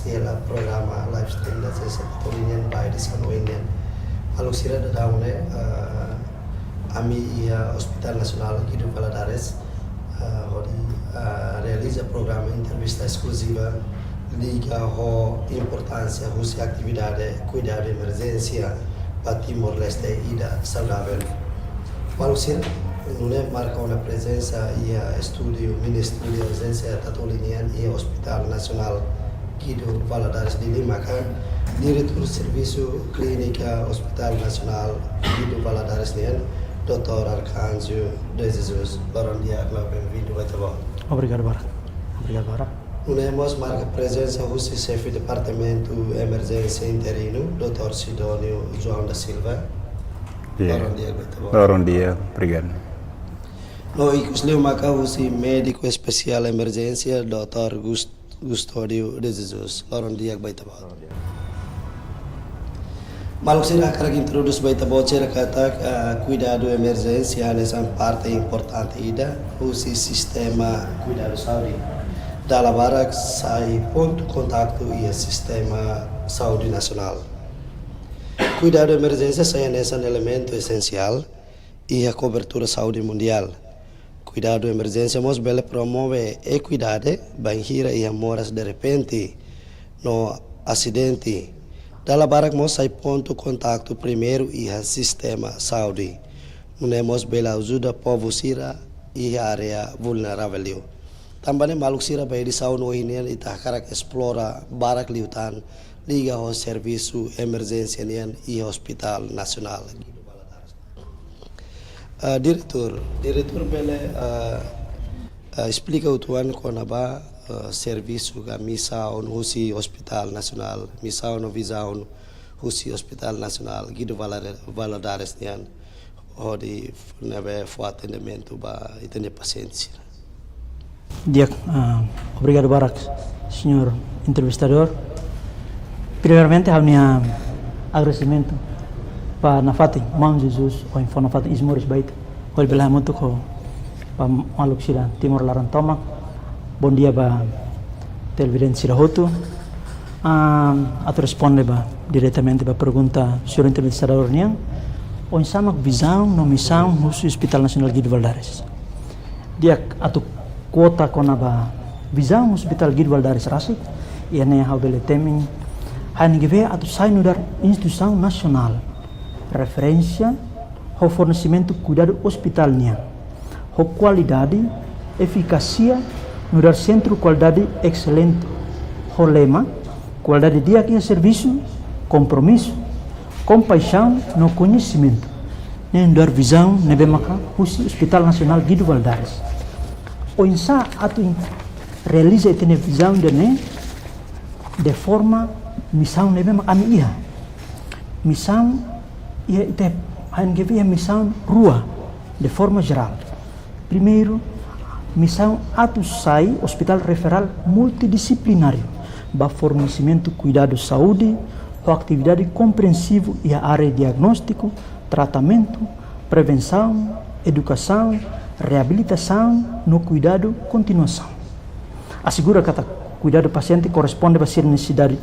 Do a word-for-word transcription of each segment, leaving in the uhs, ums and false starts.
Hela programa live stream da Agência Tatoli nian ba edisaun oin nian. Maluk sira, daudaun ne'e, eh, ami iha Hospital Nasionál Guido Valadares, eh, hodi, eh, realiza programa entrevista eskluziva liga ho importánsia husi atividade kuidadu emerjénsia ba Timor-Leste ida saudavel. Maluk sira, nune'e marka ona prezensa iha estúdiu Ministériu de Urjénsia Tatoli nian iha Hospital Nasionál Guido Valadares, Dili, maka Diretór Servisu Klínika Hospital Nasionál Guido Valadares nian, doutór Arcanjo de Jesus. Loron di'ak no bem-vindo ba ita-boot. Obrigadu barak. Obrigadu barak. Nune'e mós marka prezensa husi Xefe Departamentu Emerjénsia Interinu, doutór Sidónio João da Silva. Di'ak. Loron di'ak ba ita-boot. Loron di'ak, obrigadu. No ikus liu maka husi Médiku Espesiál Emerjénsia, doutór Gus-, Custódio de Jesus. Loron di'ak ba ita-boot. Maluk sira, hakarak introdús ba ita-boot sira katak, ah, kuidadu emerjénsia hanesan parte importante ida husi sistema kuidadu saúde. Dala barak sai pontu kontaktu iha sistema saúde nasionál. Kuidadu emerjénsia sai hanesan elementu esensiál iha kobertura saúde mundiál. Kuidadu emerjénsia mós bele promove ekuidade bainhira iha moras derrepente no asidente. Dala barak mós sai pontu kontaktu primeiru iha sistema saúde. Nune'e mós bele ajuda povu sira iha área vulneravel liu. Tanba ne'e maluk sira, ba edisaun ohin nian ita hakarak esplora barak liután liga ho servisu emerjénsia nian iha Hospital Nasionál. Ah, Diretór, Diretór bele, ah, ah, esplika uitoan kona-ba, ah, servisu ka misaun husi Hospital Nasionál, misaun no vizaun husi Hospital Nasionál Guido Valare-, Valadares nian, hodi ne'ebé fó atendimentu ba ita-nia pasiente sira. Di'ak, ah, obrigadu barak, señór entrevistadór. Primeiramente, ha'u-nia agradesimentu ba nafatin, maun Jesus, ohin fó nafatin iis moris ba ita. Hodi bele hamutuk ho ba maluk sira Timor laran tomak. Bondia ba televidente sira hotu. Ah, atu responde ba diretamente ba pergunta señór entrevistadór nian, oinsá mak vizaun no misaun husi Hospital Nasionál Guido Valadares. Di'ak, atu kota kona-ba vizaun Hospital Guido Valadares rasik, iha ne'e ha'u bele temi, hanesan ne'ebé atu sai nu'udar instituisaun nasionál referénsia ho fornesimentu kuidadu ospitál nian ho kualidade, efikásia, nu'udar sentru kualidade excelente, ho lema, kualidade di'ak iha servisu, kompromisu, kompaixaun no koñesimentu. Ne'e nu'udar vizaun ne'ebé maka husi Hospital Nasionál Guido Valadares. Oinsá atu in-, realiza ita-nia vizaun ida-ne'e, de forma misaun ne'ebé mak ami iha. Misaun iha, ita hanesan ne'ebé iha misaun rua, de forma jerál. Primeiru, misaun atu sai hospital referál multidisiplináriu, ba fornesimentu kuidadu saúde, ho atividade komprensivu iha área diagnóstiku, tratamentu, prevensaun, edukasaun, reabilitasaun no kuidadu kontinuasaun. Asegura katak kuidadu pasiente korresponde ba sira nesesidade,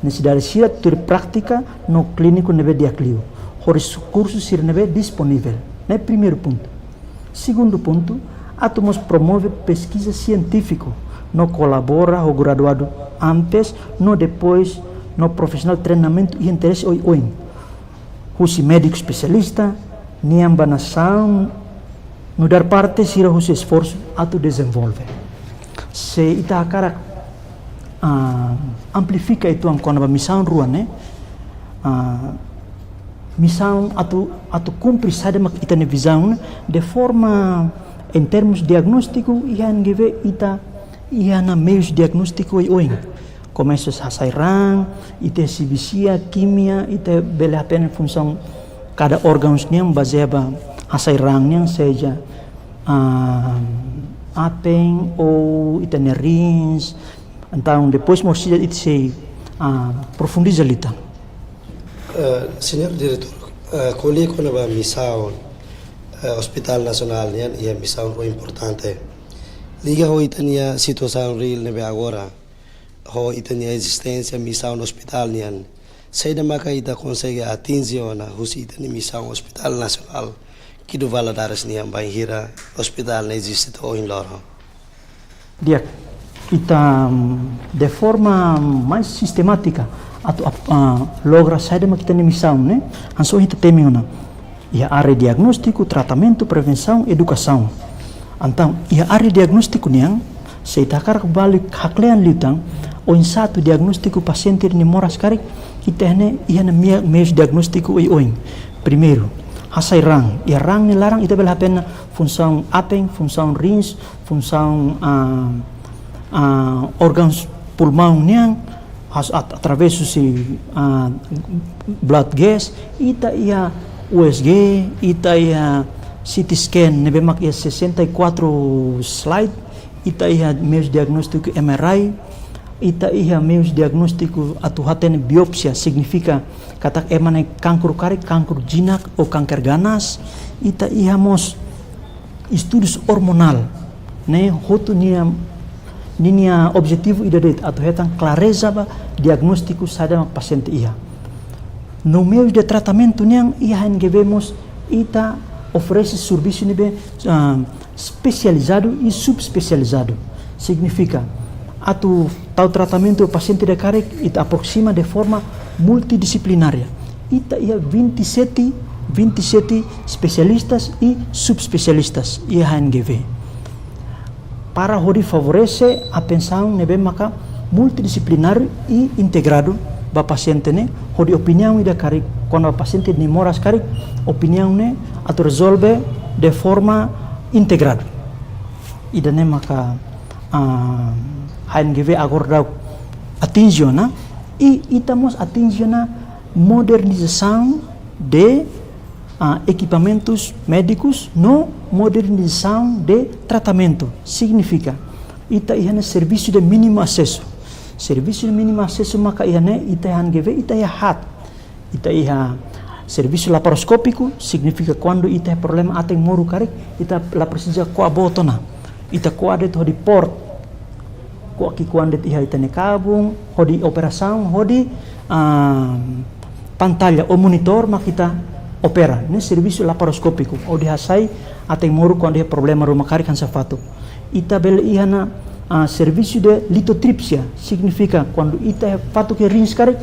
nesesidade sira tuir prátika no klíniku ne'ebé di'ak liu, ho rekursu sira ne'ebé disponivel. Ne'e primeiru pontu. Segundu pontu, atu mós promove peskiza sientífiku no kolabora ho graduadu antes no depois no profisionál treinamentu iha interese oioin, husi médiku espesialista nian ba nasaun, nu'udar parte sira husi esforsu atu dezenvolve. Se ita hakarak, ah, amplifika uitoan kona-ba misaun rua ne'e, ah, misaun atu, atu kumpre saida mak ita-nia vizaun ne'e, de forma, em termos diagnóstiku, iha ne'ebé ita iha ona meius diagnóstiku oioin. Komesa hasai raan, ita iha sibisia, kimia, ita bele hatene funsaun kada órgaun nian bazeia ba hasai raan nian, seja, ah, aten ou ita-nia rins. Entaun, depois mós ita sei, ah, profundiza liután. Eh, señór Diretór, eh, ko'alia kona-ba misaun, eh, Hospital Nasionál nian iha misaun rua importante. Liga ho ita-nia situasaun reál ne'ebé agora, ho ita-nia ezisténsia, misaun ospitál nian. Saida maka ita konsege atinje ona husi ita-nia misaun Ospitál Nasionál Guido Valadares nian, bainhira ospitál ne'e eziste to'o ohin loron? Di'ak, ita, mm, de forma mais sistemátika atu ap-, ah, logra saida mak ita-nia misaun ne'e, hanesan ohin ita temi ona. Iha área diagnóstiku, tratamentu, prevensaun, edukasaun. Entaun, iha área diagnóstiku nian, se ita hakarak bá haklean liután, oinsá atu diagnóstiku pasiente nia moras karik, ita iha ne'e, iha ne'e mia-, meius diagnóstiku oioin. Primeiru, hasai raan. Iha raan nia laran ita bele hatene funsaun aten, funsaun rins, funsaun, ah, ah, órgaun pulmaun nian, has-, at-, através husi, ah, blood gas, ita iha U S G, ita iha C T scan ne'ebé mak iha sessenta e quatro slide, ita iha meius diagnóstiku M R I, ita iha meius diagnóstiku atu hatene biópsia, signifika katak ema ne'e kankru karik, kankru jinak ou kanker ganas, ita iha mós estudus ormonál, ne'e hotu nia, ninia objetivu ida de'it, atu hetan klareza ba diagnóstiku saida mak pasiente iha. No meius de tratamentu nian, iha H N G V mós ita oferese servisu ne'ebé, ah, espesializadu i subespesializadu. Signifika, atu tau tratamentu ba pasiente ida karik, ita aproxima de forma multidisiplinária. Ita iha vinte e sete, vinte e sete espesialistas i subespesialistas iha H N G V. Para hodi favorese atensaun ne'ebé maka multidisiplináriu i integradu ba pasiente ne'e, hodi opiniaun ida karik, kuandu ba pasiente nia moras karik, opiniaun ne'e atu rezolve de forma integradu. Ida-ne'e maka, ah, H N G V agora daudaun atinje ona, i ita mós atinje ona modernizasaun de, ah, ekipamentus médikus no modernizasaun de tratamentu. Signifika, ita iha ne'e servisu de mínimu asesu. Servisu de mínimu asesu maka iha ne'e, ita iha H N G V, ita iha haat. Ita iha servisu laparoskópiku, signifika kuandu ita iha problema aten moru karik, ita la presiza ko'a boot ona. Ita ko'a de'it hodi port. Ko'a ki'ikoan de'it iha ita-nia kabun, hodi operasaun, hodi, ah, pantalla ou monitór mak ita opera. Ne'e servisu laparoskópiku, hodi hasai aten moru kuandu iha problema ruma karik hanesan fatuk. Ita bele iha ona, ah, servisu de litotripsia, signifika kuandu ita iha fatuk iha rins karik,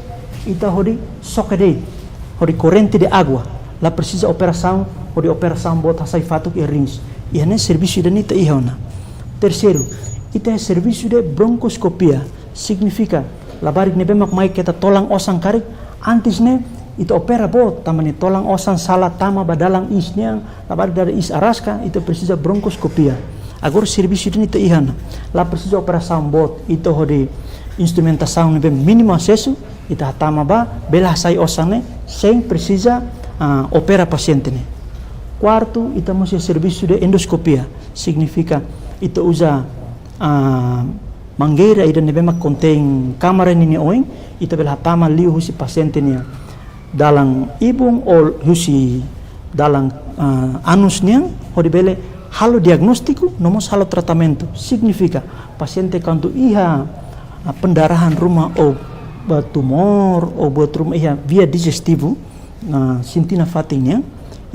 ita hodi xoke de'it, hodi korrente de água, la presiza operasaun, hodi operasaun boot hasai fatuk iha rins. Iha ne'e servisu ida-ne'e ita iha ona. Terseiru, ita iha servisu de bronkoskopia, signifika labarik ne'ebé mak mai keta tolan osan karik, antes ne'e ita opera boot, tanba nia tolan osan sala tama ba dalan iis nian, labarik dada iis araska, ita presiza bronkoskopia. Agora servisu ida-ne'e ita iha ona. La presiza operasaun boot, ita hodi instrumentasaun ne'ebé mínimu asesu, ita hatama bá, bele hasai osan ne'e, sein presiza, ah, opera pasiente ne'e. Kuartu, ita mós iha servisu de endoskopia, signifika ita uza, ah, mangeira ida ne'ebé mak kontein kámara ninia oin, ita bele hatama liu husi pasiente nia dalan ibun ou husi dalan, ah, anus nian, hodi bele halo diagnóstiku, no mós halo tratamentu. Signifika, pasiente kuandu iha, ah, pendarahan ruma ou buat tumór, ou buat ruma iha via dijestivu, ah, sente nafatin nian,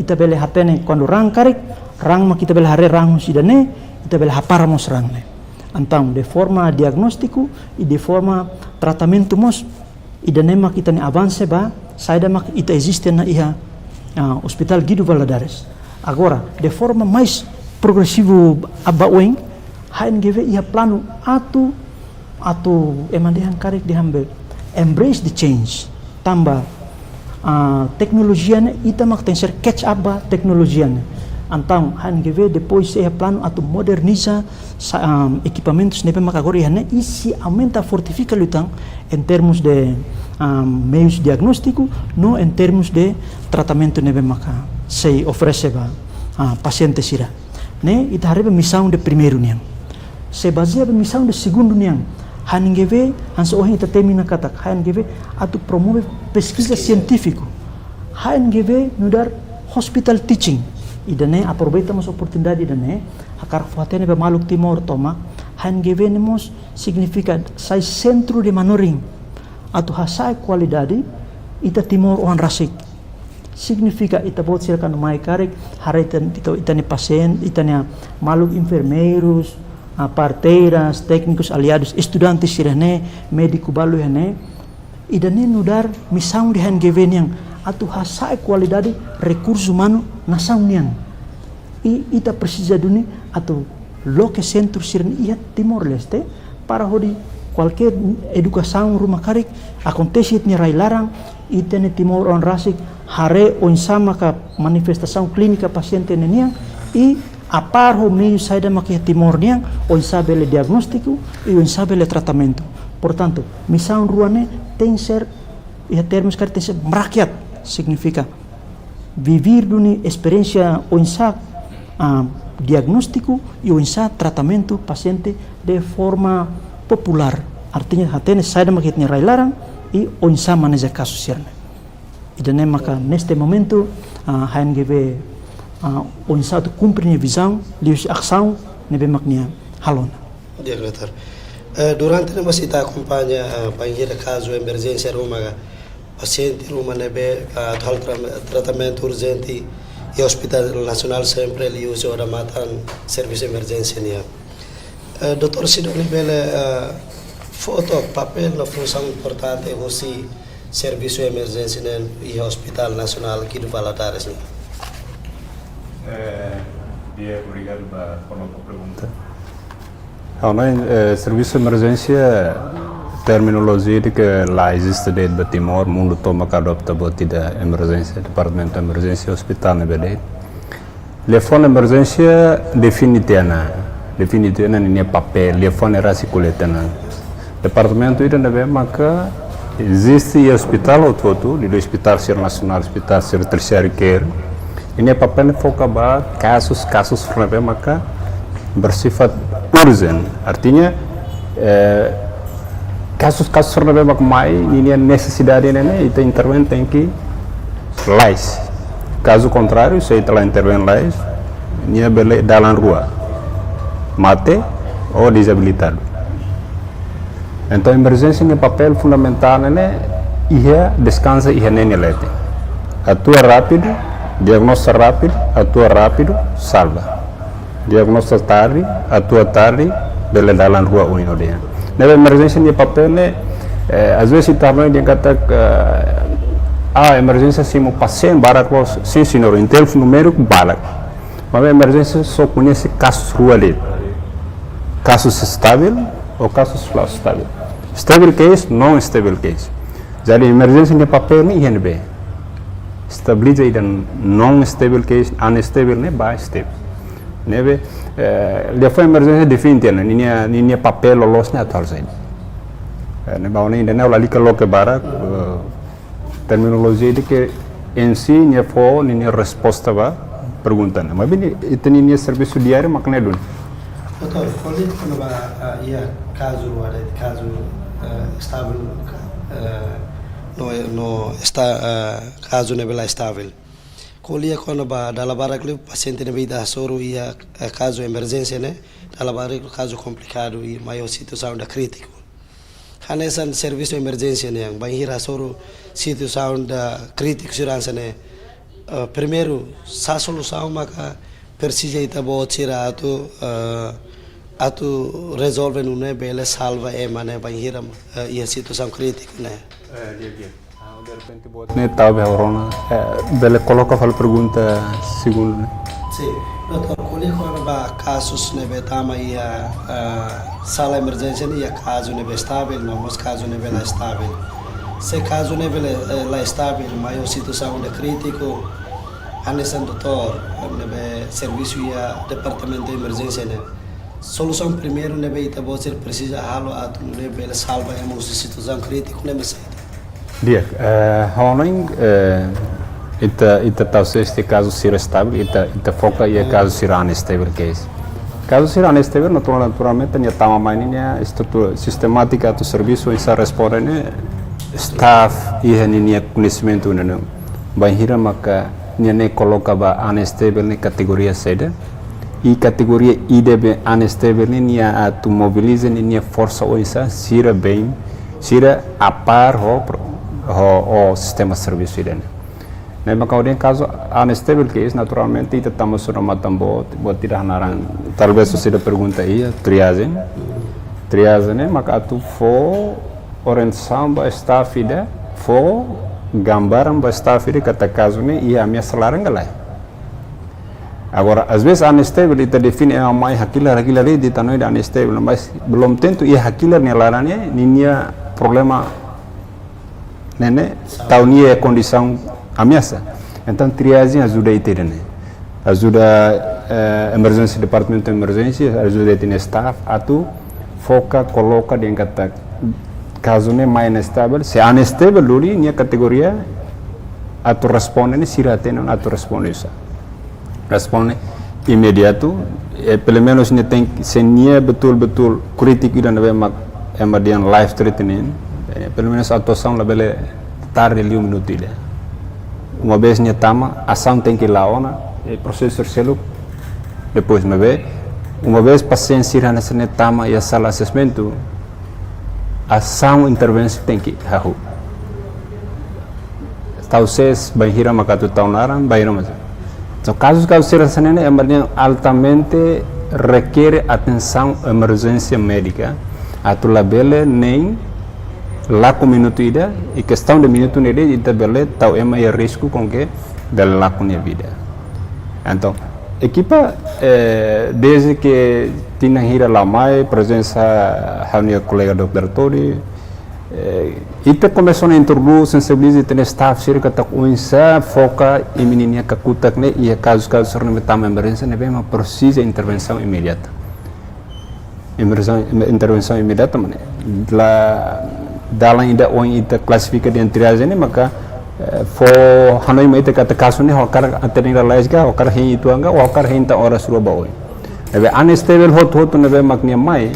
ita bele hatene kuandu raan karik, raan mak ita bele haree raan husi ida-ne'e, ita bele hapara mós raan ne'e. Entaun, de forma diagnóstiku i de forma tratamentu mós, ida-ne'e mak ita-nia avanse ba saida mak ita eziste ona iha, ah, Ospitál Guido Valadares. Agora, de forma mais progresivu ba oin, H N G V iha planu atu, atu ema dehan karik dehan be, embrace the change. Tanba, ah, teknolojia ne'e, ita mak tenke ser catch up ba teknolojia ne'e. Entaun, H N G V depois sei iha planu atu moderniza sa-, ah, ekipamentus ne'ebé mak agora iha ne'e, i sei aumenta, fortifika liután em termos de, ah, meius diagnóstiku, no em termos de tratamentu ne'ebé maka sei oferese ba, ah, pasiente sira. Ne'e, ita haree ba misaun de primeiru nian. Se bazeia ba misaun de segundu nian, H N G V, hanesan ohin ita temi ona katak, H N G V atu promove peskiza sientífiku. H N G V nu'udar hospital teaching. Ida-ne'e aproveita mós oportunidade ida-ne'e, hakarak fó-hatene ba maluk Timor tomak, H N G V ne'e mós signifika sai sentru de manorin atu hasa'e kualidade ita Timor oan rasik. Signifika ita-boot sira kuandu mai karik haree ita, ita, ita-nia pasiente, ita-nia maluk enfermeirus, ah, parteiras, téknikus aliadus, estudantes sira-ne'e, médiku balu iha ne'e, ida-ne'e nu'udar misaun de H N G V nian atu hasa'e kualidade rekursu umanu nasaun nian. I ita presiza duni atu loke sentru sira-ne'e iha Timor-Leste, para hodi kualkér edukasaun ruma karik akontese iha ita-nia rai-laran, ita-nia Timor oan rasik haree oinsá maka manifestasaun klínika pasiente ne'e nian, i a par ho meiu saida maka iha Timor nian, oinsá bele diagnóstiku i oinsá bele tratamentu. Portantu, misaun rua ne'e tenke ser, iha termus karik tenke ser merakyat, signifika vivir duni esperiénsia oinsá, ah, diagnóstiku i oinsá tratamentu pasiente de forma populár. Artinya, hatene saida maka iha ita-nia rai-laran i oinsá maneja kazu sira-ne'e. Ida-ne'e maka neste momentu, ah, H N G V, ah, oinsá atu kumpre nia vizaun, liuhusi asaun ne'ebé mak nia halo ona. Di'ak, doutór. Eh, durante ne'e mós ita akompaña, eh, bainhira kazu emerjénsia ruma ka pasiente ruma ne'ebé, eh, atu halo tra-, tratamentu urjente iha Hospital Nasionál sempre liuhusi odamatan servisu emerjénsia nian. Eh, doutór Sidoni bele, eh, fó took papél no funsaun importante husi servisu emerjénsia nian iha Hospital Nasionál Guido Valadares nian. Eh, di'ak, obrigadu ba koloka pergunta. Ha'u hanoin, eh, servisu emerjénsia, terminolojia ida ke la eziste de'it ba Timor, mundu tomak adopta buat ida emerjénsia, departamentu emerjénsia, hospitál ne'ebé de'it. Liafuan emerjénsia define tiha ona, define tiha ona ninia papél, liafuan ne'e rasik ko'alia tiha ona. Departamentu ida ne'ebé maka eziste iha hospitál hotu-hotu, liuliu hospitál sira nasionál, hospitál sira tersiáriu care. Ninia papél ne'e foka ba kazus, kazus ne'ebé maka bersifat urjen. Artinya, eh, kazus, kazus ne'ebé mak mai, ninia nesesidade ne'e, ita intervén tenke lalais. Kazu kontráriu, se ita la intervén lalais, nia bele dalan rua. Mate ou dezabilitadu. Entaun, emerjénsia nia papél fundamentál ne'e, iha, deskansa iha ne'e nia leten. Atua rápidu, diagnoza rápidu, atua rápidu, salva. Diagnoza tarde, atua tarde, bele dalan rua oin no dehan. Ne'ebé emerjénsia nia papél ne'e, eh, às vezes ita hanoin dehan katak, eh, ah, emerjénsia simu pasiente barak loos, sim señór, iha telefone númeru barak. Maibé emerjénsia só koñese kazus rua de'it. Kazus estável ou kazus la estável. Stable case, non stable case. Jadi emerjénsia nia papél ne'e iha ne'ebé? Estabiliza ida non stable case, unstable ne'e ba stable. Ne'ebé, eh, liafuan emerjénsia define tiha ona, ninia, ninia papél loloos ne'e atu halo saida. Eh, ne'ebé ha'u hanoin ida-ne'e lalika loke barak, eh, terminolojia ida ke em si nia fó ninia resposta ba pergunta ne'e. Maibé ita ninia servisu diáriu mak ne'e duni. Doutór, ko'alia kona-ba, ah, iha kazu rua de'it, kazu, eh, estável, eh, no, no esta, eh, kazu ne'ebé la estável. Ko'alia kona-ba dala barak liu pasiente ne'ebé ita hasoru iha, eh, kazu emerjénsia ne'e, dala barak liu kazu komplikadu i mai ho situasaun ida krítiku. Hanesan servisu emerjénsia nian, bainhira hasoru situasaun ida krítiku sira hanesan ne'e, eh, primeiru, sá solusaun maka presiza ita-boot sira atu, eh, atu rezolve nune'e bele salva ema ne'e bainhira, eh, iha situasaun krítiku ne'e. Eh, di'ak, di'ak. Ah, derrepente buat ne'e tau be ha'u rona, eh, bele koloka fali pergunta segundu ne'e. Sim, doutór, ko'alia kona-ba kazus ne'ebé tama iha, eh, sala emerjénsia ne'e iha kazu ne'ebé estável, no mós kazu ne'ebé la estável. Se kazu ne'ebé la, eh, la estável, mai ho situasaun ida krítiku, hanesan doutór, ne'ebé servisu iha departamentu emerjénsia ne'e. Solusaun primeiru ne'ebé ita-boot sira presiza halo atu nune'e bele salva ema husi situasaun krítiku ne'e mak saida? Di'ak, eh, ha'u hanoin, eh, ita, ita tau seste kazu sira estável, ita, ita foka iha kazu sira unstable case. Kazu sira unstable, natural, naturalmente, nia tama mai ninia estrutura sistemátika atu servisu, oinsá responde ne'e, staff iha ninia koñesimentu ne'e. Bainhira maka nia ne'e koloka ba unstable ne'e kategoria saida. I kategoria ida be unstable ne'e nia atu mobiliza ne'e nia forsa oinsá, sira bem, sira a par ho, ho, ho sistema servisu ida-ne'e. Ne'e maka hodi kazu unstable case, naturalmente, ita tama sura matan boot, boot ida hanaran. Talvez sira pergunta iha, triagem. Triagem ne'e maka atu fó orientasaun ba staff ida, fó gambaran ba staff ida, katak kazu ne'e iha ameasa laran ka lae. Agora, às vezes, unstable, ita define ema mai hakilar, hakilar de'it, ita hanoin ida unstable, mas belum tentu iha hakilar nia laran ne'e, ninia problema ne'e, ne'e, tau nia kondisaun ameasa. Entaun, triagem ajuda ita ne'e. Ajuda, eh, emerjénsia, departamentu emerjénsia, ajuda ita-nia staff, atu foka, koloka dehan katak kazu ne'e mai unstable, se unstable duni nia kategoria atu responde ne'e sira hatene ona atu responde oinsá. Responde imediatu, eh, pelumenus nia tenke, se nia betul-betul krítiku ida ne'ebé mak ema dehan life threatening, eh, pelumenus atuasaun labele tarde liu minutu ida. Uma vez nia tama, asaun tenke la'o ona, eh, prosesu seluk, depois maibé, uma vez pasiente sira hanesan ne'e tama iha sala assessment, asaun intervensi tenke hahú. Tau ses, bainhira maka atu tau naran, bainhira maka. So, kazu, kazu sira hanesan ne'e, ema dehan altamente rekere atensaun emerjénsia médika, atu labele nein lakon minutu ida, i kestaun de minutu ne'e de'it ita bele tau ema iha risku com que bele lakon nia vida. Entaun, ekipa, eh, desde que tinan hira la mai, prezensa ha'u-nia kolega doutór Tony, eh, ita komesa ona introdús, sensibiliza ita-nia staff sira katak oinsá foka imi-nia kakutak ne'e iha kazu-kazu sira ne'ebé tama emerjénsia ne'ebé mak presiza intervensaun imediata. Emerjén-, intervensaun imediata mak ne'e. La dalan ida ohin ita klasifika dehan triagem ne'e maka, eh, fó hanoin mai ita katak kazu ne'e hakarak atende lalais ka, hakarak hein uitoan ka, hakarak hein tan oras rua ba oin. Ne'ebé unstable hotu-hotu ne'ebé mak nia mai,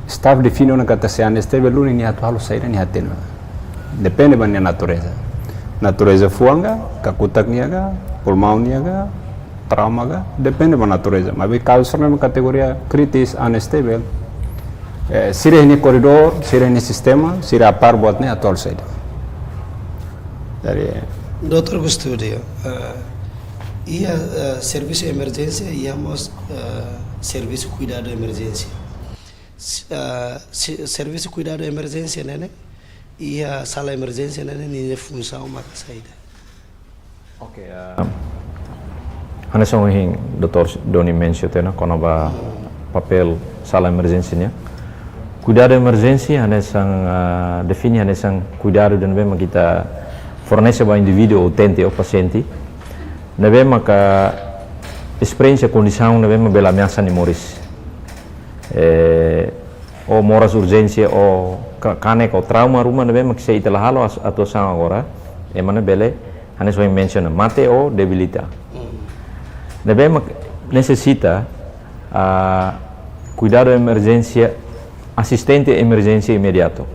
staff define ona katak se unstable duni nia atu halo saida nia hatene ona. Depende ba nia natureza. Natureza fuan ka, kakutak nian ka, pulmaun nian ka, trauma ka, depende ba natureza. Maibé kazu sira ne'ebé kategoria kritis, unstable, eh, sira iha nia koridór, sira iha nia sistema, sira a par buat ne'e atu halo saida. Dari doutór Custodio, eh, iha, eh, servisu emerjénsia, iha mós, eh, servisu kuidadu emerjénsia. S-, eh, si-, servisu kuidadu emerjénsia ne'e, iha sala emerjénsia ne'e, ninia funsaun maka saida? Oke, eh, hanesan ohin doutór Doni mensiona tiha ona kona-ba papél sala emerjénsia nian. Kuidadu emerjénsia hanesan, eh, define hanesan kuidadu ida ne'ebé mak ita fornese ba indivíduu utente ou pasiente ne'ebé maka esperiénsia kondisaun ne'ebé mak bele ameasa nia moris. Eh, ou moras urjénsia, ou ka-, kanek, ou trauma ruma ne'ebé mak se ita la halo as-, atuasaun agora, ema ne'e bele, hanesan ohin mensiona, mate ou debilita. Ne'ebé mak nesesita, ah, kuidadu emerjénsia, asistente emerjénsia imediatu.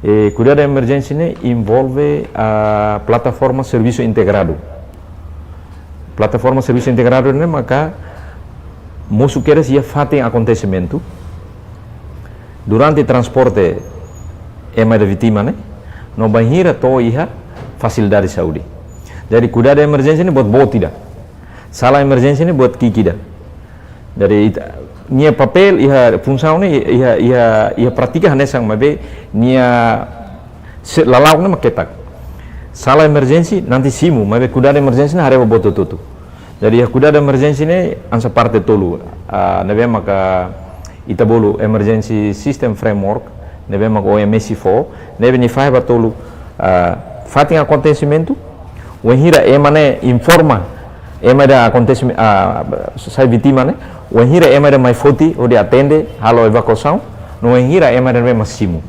E kuidadu emerjénsia ne'e envolve, ah, plataforma servisu integradu. Plataforma servisu integradu ne'e maka mosu kedas iha fatin akontesimentu, durante transporte ema ida vítima ne'e, no bainhira to'o iha fasilidade saúde. Jadi, kuidadu emerjénsia ne'e buat boot ida. Sala emerjénsia ne'e buat ki'ik ida. Jadi, ita, nia papél iha funsaun ne'e, iha, iha, iha prátika hanesan, maibé nia se-, lala'ok ne'e mak ketak. Sala emerjénsia nanti simu, maibé kuidadu emerjénsia ne'e haree ba buat hotu-hotu. Jadi, iha kuidadu emerjénsia ne'e hanesan parte tolu, ah, ne'ebé maka ita bolu Emergency System Framework, ne'ebé maka O M S fó, ne'ebé nia fahe ba tolu, ah, fatin akontesimentu, wainhira ema ne'e informa, ema ida akontesi, ah, sai vítima ne'e, wainhira ema ida mai foti hodi atende, halo evakuasaun, no wainhira ema ida ne'ebé mak simu.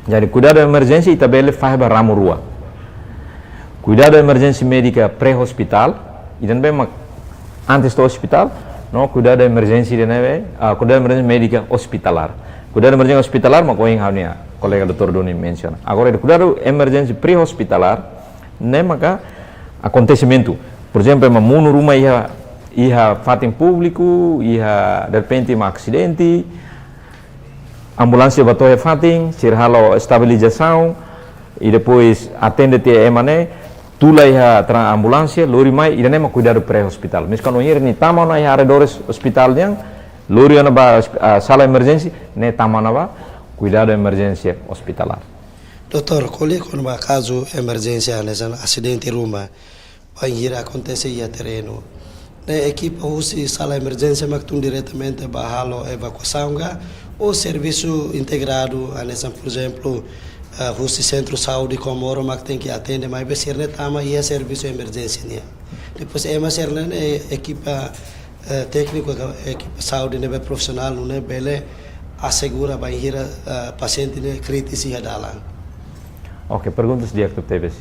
Jadi, kuidadu emerjénsia ita bele fahe ba ramo rua. Kuidadu emerjénsia médika pré-hospitál, ida ne'ebé mak antes to'o hospitál, no kuidadu emerjénsia ida ne'ebé, ah, kuidadu emerjénsia médika ospitalár. Kuidadu emerjénsia ospitalár mak ohin ha'u-nia kolega doutór Doni mensiona. Agora, kuidadu emerjénsia pré-hospitalár, ne'e maka akontesimentu. Por ezemplu, ema monu ruma iha, iha fatin públiku, iha derrepente mak asidente, ambulánsia bá to'o iha fatin, sira halo estabilizasaun, i depois atende tiha ema ne'e, tula iha tran ambulánsia, lori mai, ida-ne'e mak kuidadu pré-hospitál. Maibé kuandu nia tama ona iha arredores hospitál nian, lori ona ba hosp-, ah, sala emerjénsia, ne'e tama ona ba kuidadu emerjénsia hospitalár. Doutór, ko'alia kona-ba kazu emerjénsia hanesan asidente ruma, bainhira akontese iha terrenu. Ne'e ekipa husi sala emerjénsia mak tun diretamente bá halo evakuasaun ka, ou servisu integradu, hanesan, por ezemplu, ah, husi Sentru Saúde Comoro mak tenke atende, maibé sira-ne'e tama iha servisu emerjénsia nian. Depois ema sira-ne'e, ne'e ekipa, eh, tékniku ka ekipa saúde ne'ebé profisionál nune'e bele asegura bainhira, eh, pasiente ne'e kritis iha dalan. Oke, perguntas di'ak tebes.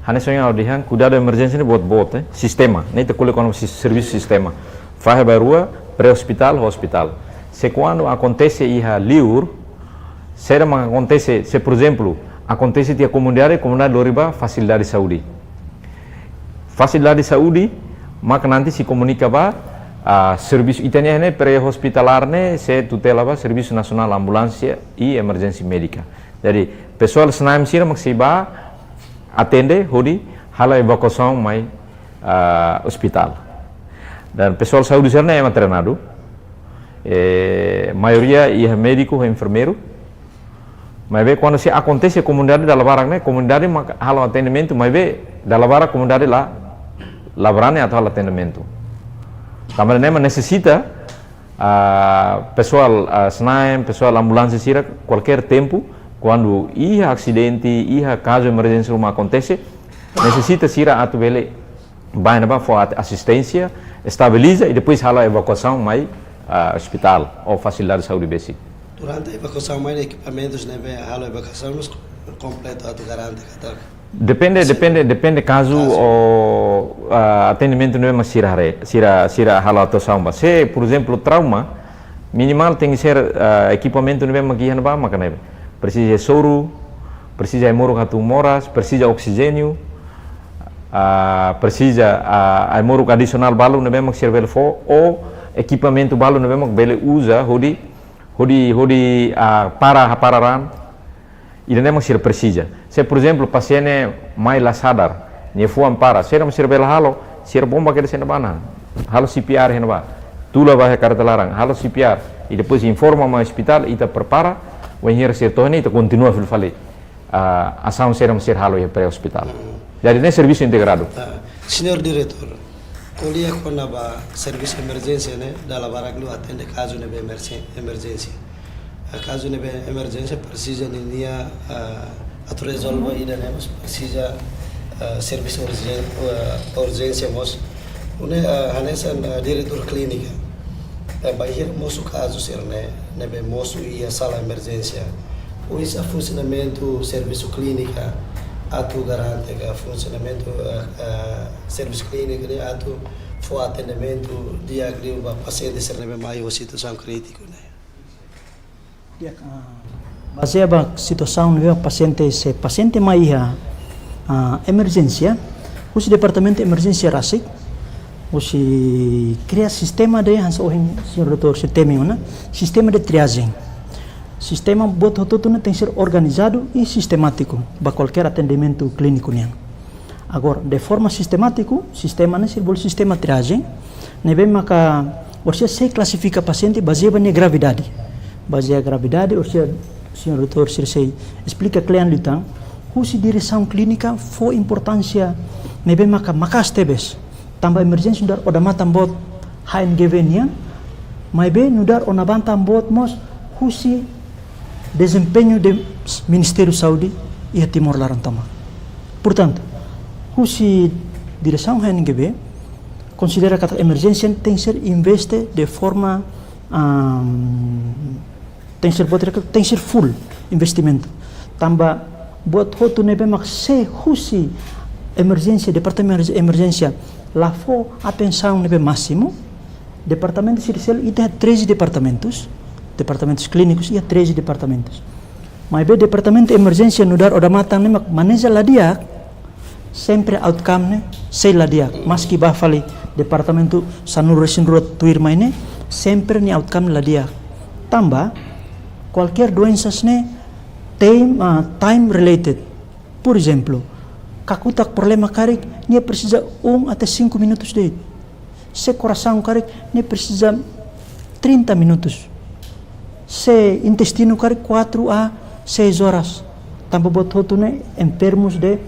Hanesan ohin ha'u dehan, kuidadu emerjénsia ne'e boot-boot, eh, sistema. Ne'e ita ko'alia kona-ba si-, servisu sistema. Fahe ba rua, pré-hospitál, hospitál. Se kuandu akontese iha liur, saida mak akontese, se, por ezemplu, akontese tiha komunidade, komunidade lori ba fasilidade saúde. Fasilidade saúde, maka nanti sei komunika ba, ah, servisu ita-nia ne'e pré-hospitalár ne'e, sei tutela ba Servisu Nasionál Ambulánsia i Emerjénsia Médika. Jadi, pesoál SNAEM sira mak sei bá atende, hodi halo evakuasaun mai, ah, hospitál. Dan pesoál saúde sira-ne'e ema treinadu, eh, maioria iha médiku, enfermeiru. Maibé kuandu sei akontese komunidade dala barak ne'e, komunidade mak halo atendimentu, maibé dala barak komunidade la, la brani atu halo atendimentu. Tanba ne'e mak nesesita, ah, pesoál, ah, SNAEM, pesoál ambulánsia sira, kualkér tempu, kuandu iha asidente, iha kazu emerjénsia ruma akontese, nesesita sira atu bele bá iha ne'ebá fó at-, asisténsia, estabiliza i depois halo evakuasaun mai, ah, hospitál ou fasilidade saúde besik. Durante evakuasaun mai, ekipamentus ne'ebé halo evakuasaun mós kompletu atu garante katak. Depende, sin, depende, depende kazu, kazu, ou, ah, atendimentu ne'ebé mak sira haree, sira, sira halo atuasaun ba. Se, por ezemplu, trauma, minimál tenke ser, ah, ekipamentu ne'ebé mak iha ne'ebá, maka ne'e. Presiza soru, presiza ai-moruk atu moras, presiza oksijéniu, ah, presiza, ah, ai-moruk adisionál balu ne'ebé mak sira bele fó, ou ekipamentu balu ne'ebé mak bele uza, hodi, hodi, hodi, ah, para, hapara raan. Ida-ne'e mak sira presiza. Se, por ezemplu, pasiente mai la sadar, nia fuan para, saida mak sira bele halo, sira bomba kedas iha ne'ebá ona. Halo C P R iha ne'ebá. Tula ba iha karreta laran, halo C P R. I depois informa mai hospitál, ita prepara, wainhira sira to'o ne'e, ita kontinua fila fali, ah, asaun saida mak sira halo iha pré-hospitál. Hmm. Jadi, ne'e servisu integradu. Ah, Señór Diretór, ko'alia kona-ba servisu emerjénsia ne'e, dala barak liu atende kazu ne'ebé emerjén-, emerjénsia. Ah, kazu ne'ebé emerjénsia presiza ninia, ah, atu rezolve ida-ne'e mós presiza, ah, servisu urjén-, ah, urjénsia mós. Nune'e, ah, hanesan, ah, diretór klínika. Eh, bainhira mosu kazu sira-ne'e, ne'ebé mosu iha sala emerjénsia. Oinsá funsionamentu servisu klínika atu garante katak funsionamentu, eh, eh, servisu klínika ne'e atu fó atendimentu di'ak liu ba pasiente sira ne'ebé mai ho situasaun krítiku ne'e. Di'ak, ah, bazeia ba situasaun ne'ebé pasiente, se pasiente mai iha, ah, emerjénsia, husi departamentu emerjénsia rasik, husi kria sistema de, hanesan ohin señór doutór sira temi ona, sistema de triagem. Sistema buat hotu-hotu ne'e tenke ser organizadu i sistemátiku ba kualkér atendimentu klíniku nian. Agora, de forma sistemátiku, sistema ne'e sira bolu sistema triagem, ne'ebé maka orsida sei klasifika pasiente bazeia ba nia gravidade. Bazeia gravidade, orsida señór doutór sira sei esplika kle'an liután, husi diresaun klínika fó importánsia ne'ebé maka maka'as tebes. Tanba emerjénsia nu'udar odamatan boot H N G V nian, maibé nu'udar odamatan boot mós husi dezempeñu de Ministériu Saúde iha Timor laran tomak. Portantu, husi diresaun H N G V konsidera katak emerjénsia tenke ser investe de forma, am, tenke ser buat reka, tenke ser full investimentu. Tanba buat hotu ne'ebé mak sei husi emerjénsia, departamentu emerjénsia la fó atensaun ne'ebé másimu, departamentu sira seluk, ita iha treze departamentus, departamentus klínikus iha treze departamentus. Maibé departamentu emerjénsia nu'udar odamatan ne'e mak maneja la di'ak, sempre outcome ne'e sei la di'ak, maski bá fali Departamentu sanulu-resin-rua tuirmai ne'e, sempre nia outcome la di'ak. Tanba kualkér doensas ne'e time, ah, time related. Porezemplu, kakutak problema karik, nia presiza um até cinco minutos de'it. Se korasaun karik, nia presiza trinta minutos. Se intestinu karik, quatro a seis horas. Tanba buat hotu ne'e, em termos de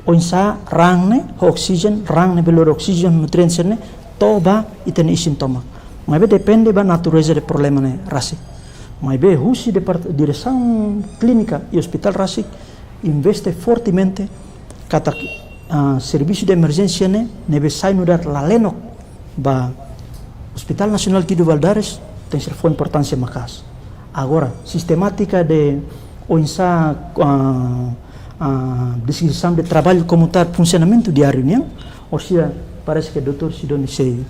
oinsá raan ne'e, ho oxígeno, raan ne'e bele lori oxígeno, nutrientes ne'e to'o ba ita-nia isin tomak. Maibé depende ba natureza de problema ne'e rasik. Maibé husi depart-, diresaun klínika iha ospitál rasik investe fortemente katak, ah, servisu de emerjénsia ne'e, ne'ebé sai nu'udar lalenok ba Hospital Nasionál Guido Valadares, tenke ser fó importánsia maka'as. Agora, sistemátika de oinsá, ah, ah, deskrisaun de traballu komunitáriu, funsionamentu diáriu nian, orsida parese ke doutór Sidónio sei,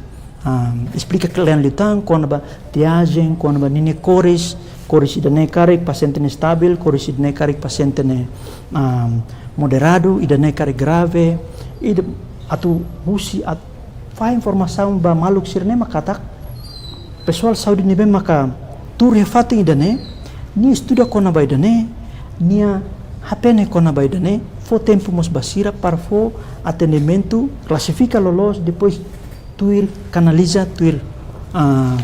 ah, esplika kle'an liután kona-ba triagem, kona-ba ninia kores, kores ida-ne'e karik pasiente ne'e estavel, kores ida-ne'e karik pasiente ne'e, ah, moderadu, ida-ne'e karik grave, ida atu husi atu fahe informasaun ba maluk sira-ne'e mak katak pesoál saúde ne'ebé maka tuur iha fatin ida-ne'e, nia estuda kona-ba ida-ne'e, nia hatene kona-ba ida-ne'e, fó tempu mós ba sira para fó atendimentu, klasifika loloos, depois tuir kanaliza, tuir, ah,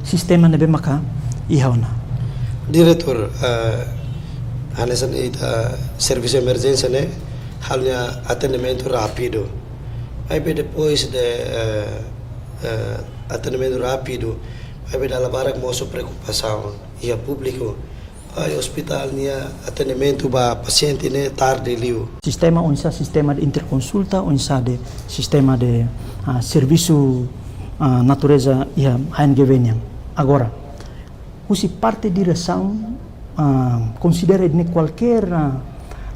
sistema ne'ebé maka iha ona. Diretór, eh, hanesan ita servisu emerjénsia ne'e, halo nia atendimentu rápidu. Maibé depois de, eh, eh, atendimentu rápidu, maibé dala barak mosu preokupasaun iha públiku. Ai, ospitál nia atendimentu ba pasiente ne'e tarde liu. Sistema oinsá, sistema de interkonsulta, oinsá de sistema de, ah, servisu, ah, natureza iha H N G V nian. Agora, husi parte diresaun, ah, konsidera ne'e kualkér, ah,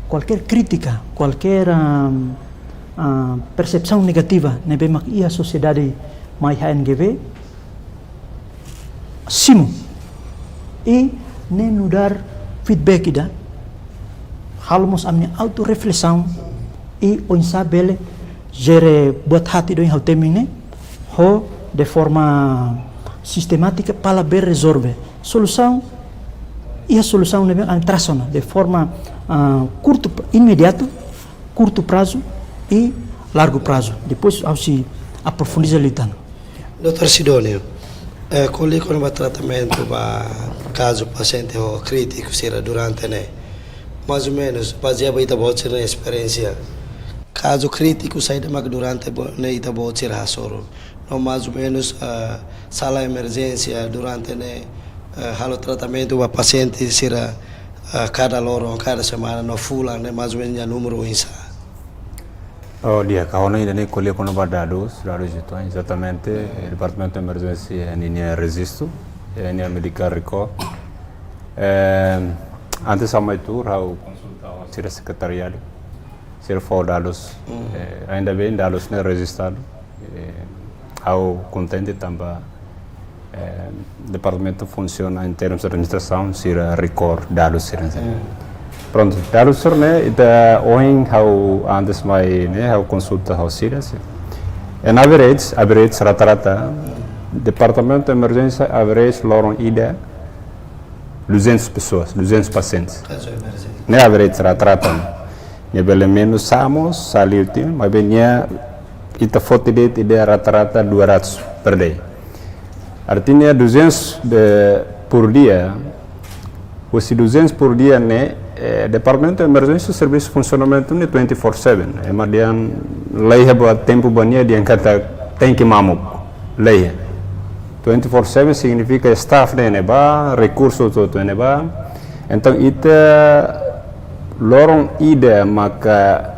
kualkér krítika, kualkér, ah, ah, persepsaun negativa ne'ebé mak iha sosiedade mai H N G V, simu. I ne'e nu'udar feedback ida, halo mós ami-nia autorreflesaun, i oinsá bele jere buat haat ida ohin ha'u temi ne'e, ho de forma sistemátika para bele rezolve. Solusaun, iha solusaun ne'ebé ami trasa ona, de forma, ah, kurtu, imediatu, kurtu prazu i largu prazu. Depois ha'u sei aprofundiza liután. Doutór Sidónio, eh, ko'alia kona-ba tratamentu ba kazu pasiente ho krítiku sira durante ne'e, mais ou menus, bazeia ba ita-boot sira-nia esperiénsia, kazu krítiku saida mak durante bo-, ne'e ita-boot sira hasoru? No mais ou menus, eh, sala emerjénsia durante ne'e, eh, halo tratamentu ba pasiente sira, eh, kada loron, kada semana, no fulan ne'e, mais ou menus nia númeru oinsá? Oh, di'ak, ha'u hanoin ida-ne'e ko'alia kona-ba dadus, dadus itu, exatamente, eh, Departamentu Emerjénsia ninia rejistu, eh, ninia medical record. Eh, antes ha'u mai tuur, ha'u konsulta ho sira sekretariadu, sira fó dadus. Mm. Eh, ainda bem, dadus ne'e rejistadu. Eh, ha'u kontente tanba, eh, departamentu funsiona em termos de administrasaun, sira record dadus sira. Mm. Prontu, dadus sira-ne'e, ita ohin ha'u antes mai ne'e, ha'u konsulta ho sira, sira. En average, average rata-rata, Departamentu Emerjénsia average loron ida, duzentas pessoas, duzentas pacientes. Kazu emerjénsia. Ne'e average rata-rata. Nia bele menus sá mós, sá liu tiha, maibé nia ita foti de'it ida rata-rata dua ratus per day. Artinya duzentos de, por dia, husi duzentos por dia ne'e, eh, Departamentu Emerjénsia servisu funsionamentu ne'e twenty-four seven. Ema dehan laiha buat tempu ba nia dehan katak tenke mamuk. Laiha. Twenty-four seven signifika staff ne'e ne'ebá, rekursu hotu-hotu ne'ebá. Entaun ita loron ida maka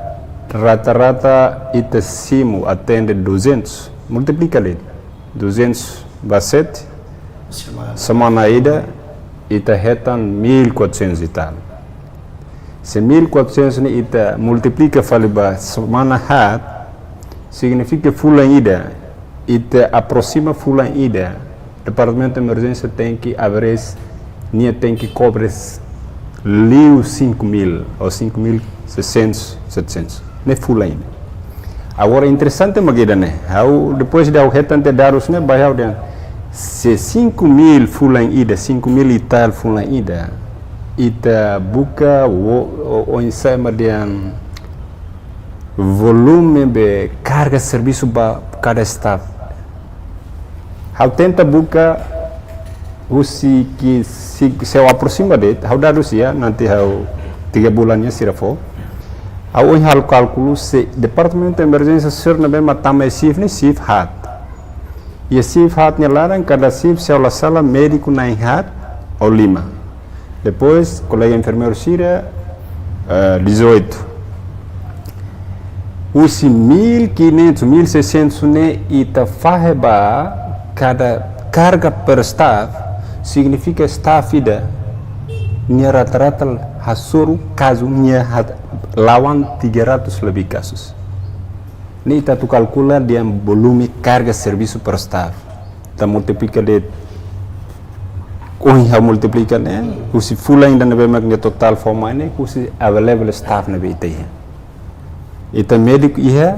rata-rata ita simu atende duzentos, multiplika liu. Duzentos ba sete, semana. Semana ida, ita hetan mil e quatrocentos e tal. Se mil e quatrocentos ne'e ita multiplika fali ba semana haat, signifika fulan ida, ita aproxima fulan ida, Departamentu Emerjénsia tenke average, nia tenke kobre liu cinco mil ou cinco mil e seiscentos, setecentos. Ne'e fulan ida. Agora, interesante mak ida-ne'e. Ha'u, depois de ha'u hetan tiha dadus ne'e, ba ha'u dehan, se cinco mil fulan ida, cinco mil e tal fulan ida, ita buka o, o, oinsá mak dehan volume be karga servisu ba kada staff. Ha'u tenta buka husi ke se, se ha'u aproxima de'it, ha'u dadus iha, nanti ha'u tiga bulan nian sira fó. Ha'u ohin halo kálkulu se departamentu emerjénsia sira ne'ebé mak tama iha shift ne'e shift haat. Iha shift haat nia laran, kada shift se ha'u la sala médiku na'in haat ou lima. Depois, kolega enfermeiru sira, eh, dezoito. Husi mil e quinhentos, mil e seiscentos ne'e ita fahe ba kada karga per staff, signifika staff ida nia rata-rata hasoru kazu nia hat-, la'o tiga ratus lebih kazus. Ne'e ita atu kalkula dehan volume karga servisu per staff. Ita multiplika de'it, ohin ha'u multiplika ne'e, husi fulan ida ne'ebé mak nia totál fó mai ne'e, husi available staff ne'ebé ita iha. Ita médiku iha,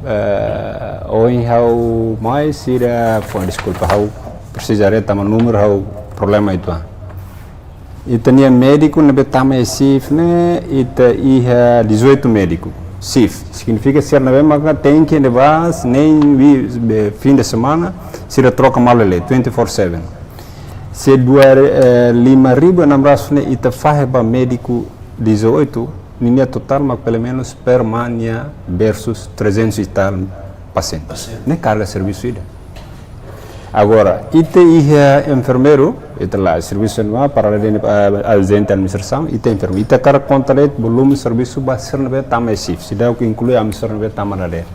eh, ohin ha'u mai sira, fó, deskulpa, ha'u presiza haree tanba númeru ha'u problema uitoan. Ita-nia médiku ne'ebé tama iha shift ne'e, ita iha dezoito médiku. Shift signifika sira ne'ebé maka tenke ne'ebá, nein wi-, be, fim de semana, sira troka malu lelé, twenty-four seven. Se dua, eh, lima ribu enam ratus ne'e ita fahe ba médiku dezoito, ninia totál mak pelumenus per mán nia versus trezentos e tal pasiente. Pasiente. Ne'e karga servisu ida. Agora, ita iha enfermeiru, ita la servisu ne'ebá, para além de, eh, ajente administrasaun, ita enfermeiru. Ita hakarak konta de'it volume servisu ba sira ne'ebé tama iha shift. Seidauk inklui ami sira ne'ebé tama dadeer.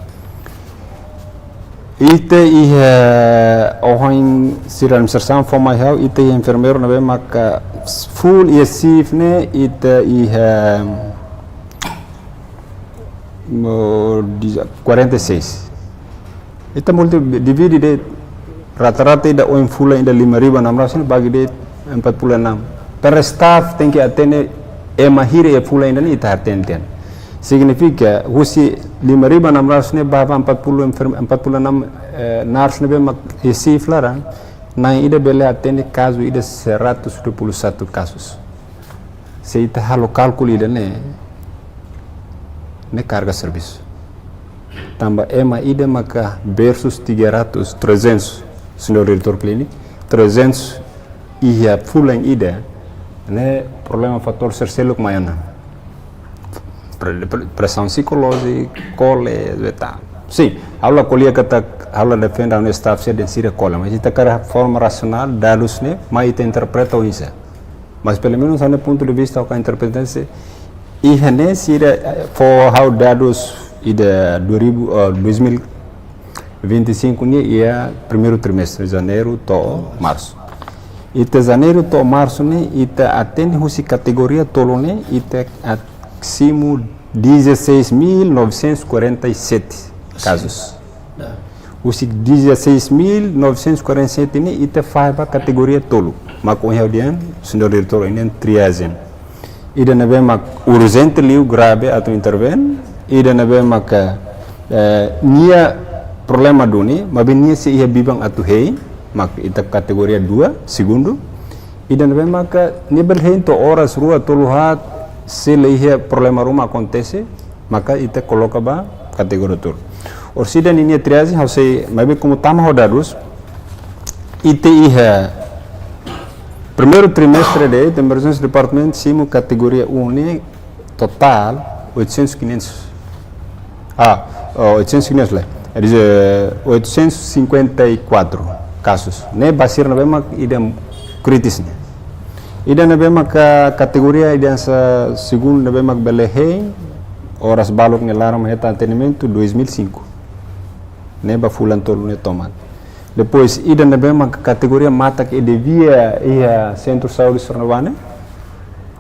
Ita iha, ohin sira administrasaun fó mai ha'u, ita iha enfermeiru ne'ebé maka full iha shift ne'e, ita iha, mo, diz-, quarenta e seis. Ita multi-, divide de'it rata-rata ida ohin fulan ida lima ribu enam ratus ne'e bagi de'it empat puluh enam. Per staff tenke atende ema hira iha fulan ida ne'e ita hatene. Signifika, husi lima ribu enam ratus ne'e ba, ba empat puluh enferm-, empat puluh enam, eh, nurse ne'ebé mak iha shift laran, na'in ida bele atende kazu ida seratus dua puluh satu kazus. Se ita halo kálkulu ida-ne'e, ne'e karga servisu. Tanba ema ida maka versus tiga ratus, trezentos, señór diretór klíniku, trezentos iha fulan ida, ne'e problema fatór sira seluk mai ona. Pre-, pre-, presaun psikolójika, kole, beta. Sin, ha'u la ko'alia katak, ha'u la defende ha'u-nia staff sira dehan sira kole, mas ita hakarak forma rasionál, dadus ne'e, mai ita interpreta oinsá. Mas pelumenus ha'u-nia pontu de vista, ha'u interpreta se, iha ne'e sira, eh, fó ha'u dadus ida dua ribu, eh, dois mil e vinte e cinco nian iha primeiru trimestre, janeiru to'o marsu. Ita janeiru to'o marsu ne'e, ita atende husi kategoria tolu ne'e, ita at-, simu dezasseis mil novecentos e quarenta e sete kazus. Husi dezasseis mil novecentos e quarenta e sete ne'e, ita fahe ba kategoria tolu. Mak ohin ha'u dehan, señór diretór, ne'e triagem. Ida ne'ebé mak urjente liu, grave atu intervene. Ida ne'ebé mak, eh, nia problema duni, maibé nia sei iha biban atu hein, mak ita kategoria dua, segundu. Ida ne'ebé maka nia bele hein to'o oras rua tolu haat, se la iha problema ruma akontese, maka ita koloka ba kategoria tolu. Orsida ninia triagem, ha'u sei, maibé komu tama ho dadus, ita iha primeiru trimestre de'it, emergency department simu kategoria um ne'e, totál oitocentos, quinhentos. Ah, oh, oitocentos, quinhentos lae. Quer dizer, oitocentos e cinquenta e quatro kazus. Ne'e ba sira ne'ebé mak ida kritis ne'e. Ida ne'ebé mak ka-, kategoria ida hanesan segundu ne'ebé mak bele hein, oras balun nia laran mak hetan atendimentu dois mil e cinco. Ne'e ba fulan tolu ne'e tomak. Depois, ida ne'ebé mak kategoria matak ida via iha sentru saúde sira ne'ebá ne'e.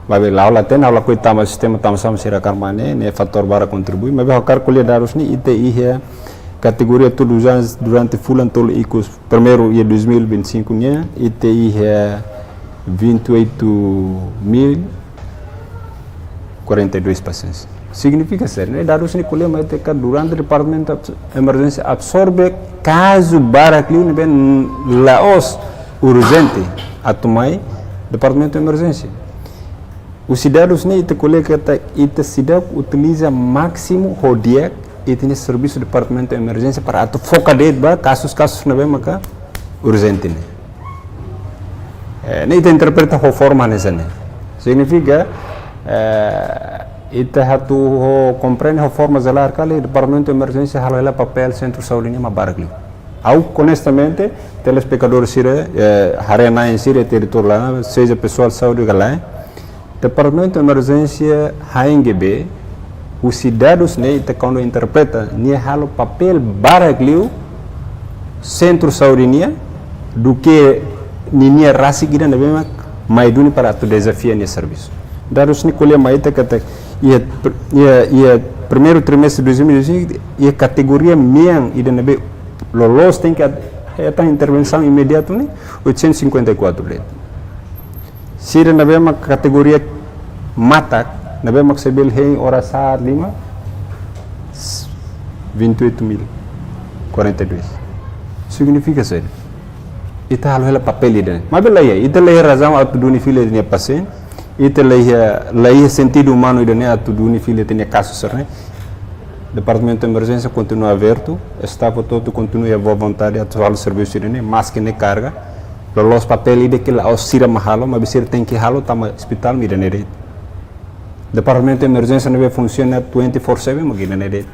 Maibé ha'u la hatene, ha'u lakohi tama sistema tama sama sira karmane, ne'e fatór barak kontribui. Maibé ha'u hakarak ko'alia dadus ne'e, ita iha kategoria tolu durante, durante fulan tolu ikus, primeiru iha dois mil e vinte e cinco nian, ita iha vinte e oito mil, quarenta e dois pacientes. Signifika saida? Ne'e dadus ne'e ko'alia mai ita katak durante departamentu abs-, emerjénsia absorve kazu barak liu ne'ebé la'ós urjente atu mai departamentu emerjénsia. Husi dadus ne'e ita ko'alia katak ita seidauk utiliza másimu ho di'ak ita-nia servisu departamentu emerjénsia para atu foka de'it ba kazus-kazus ne'ebé maka urjente ne'e. Eh, ne'e ita interpreta ho forma hanesan ne'e. Signifika, eh, ita atu ho komprende ho forma jerál katak departamentu emerjénsia halo hela papél sentru saúde nian mak barak liu. Ha'u, onestamente, telespetadór sira, eh, haree-na'in sira, territóriu laran, seja pesoál saúde ka lae, departamentu emerjénsia H N G B, husi dadus ne'e ita kuandu interpreta, nia halo papél barak liu sentru saúde nian duké ninia rasik ida ne'ebé mak mai duni para atu dezafia nia servisu. Dadus ne'e ko'alia mai ita katak iha pr-, iha, iha primeiru trimestre dois mil e vinte e cinco, iha kategoria mean ida ne'ebé loloos tenke at-, hetan intervensaun imediatu ne'e oitocentos e cinquenta e quatro de'it. Sira ne'ebé mak kategoria matak, ne'ebé mak sei bele hein oras haat lima, vinte e oito mil, quarenta e dois. Signifika saida? Ita halo hela papél ida. Maibé la iha, ita la iha razaun atu duni fila ita-nia pasiente, ita la iha, la iha sentidu umanu ida-ne'e atu duni fila ita-nia kazu sira-ne'e. Departamentu emerjénsia kontinua abertu, staff hotu-hotu kontinua iha boa vontade atu halo servisu ida-ne'e, maske ne'e karga. Loloos papél ida ke la'ós sira mak halo, maibé sira tenke halo, tanba ospitál mak ida-ne'e de'it. Departamentu emerjénsia ne'ebé funsiona twenty-four seven mak ida-ne'e de'it.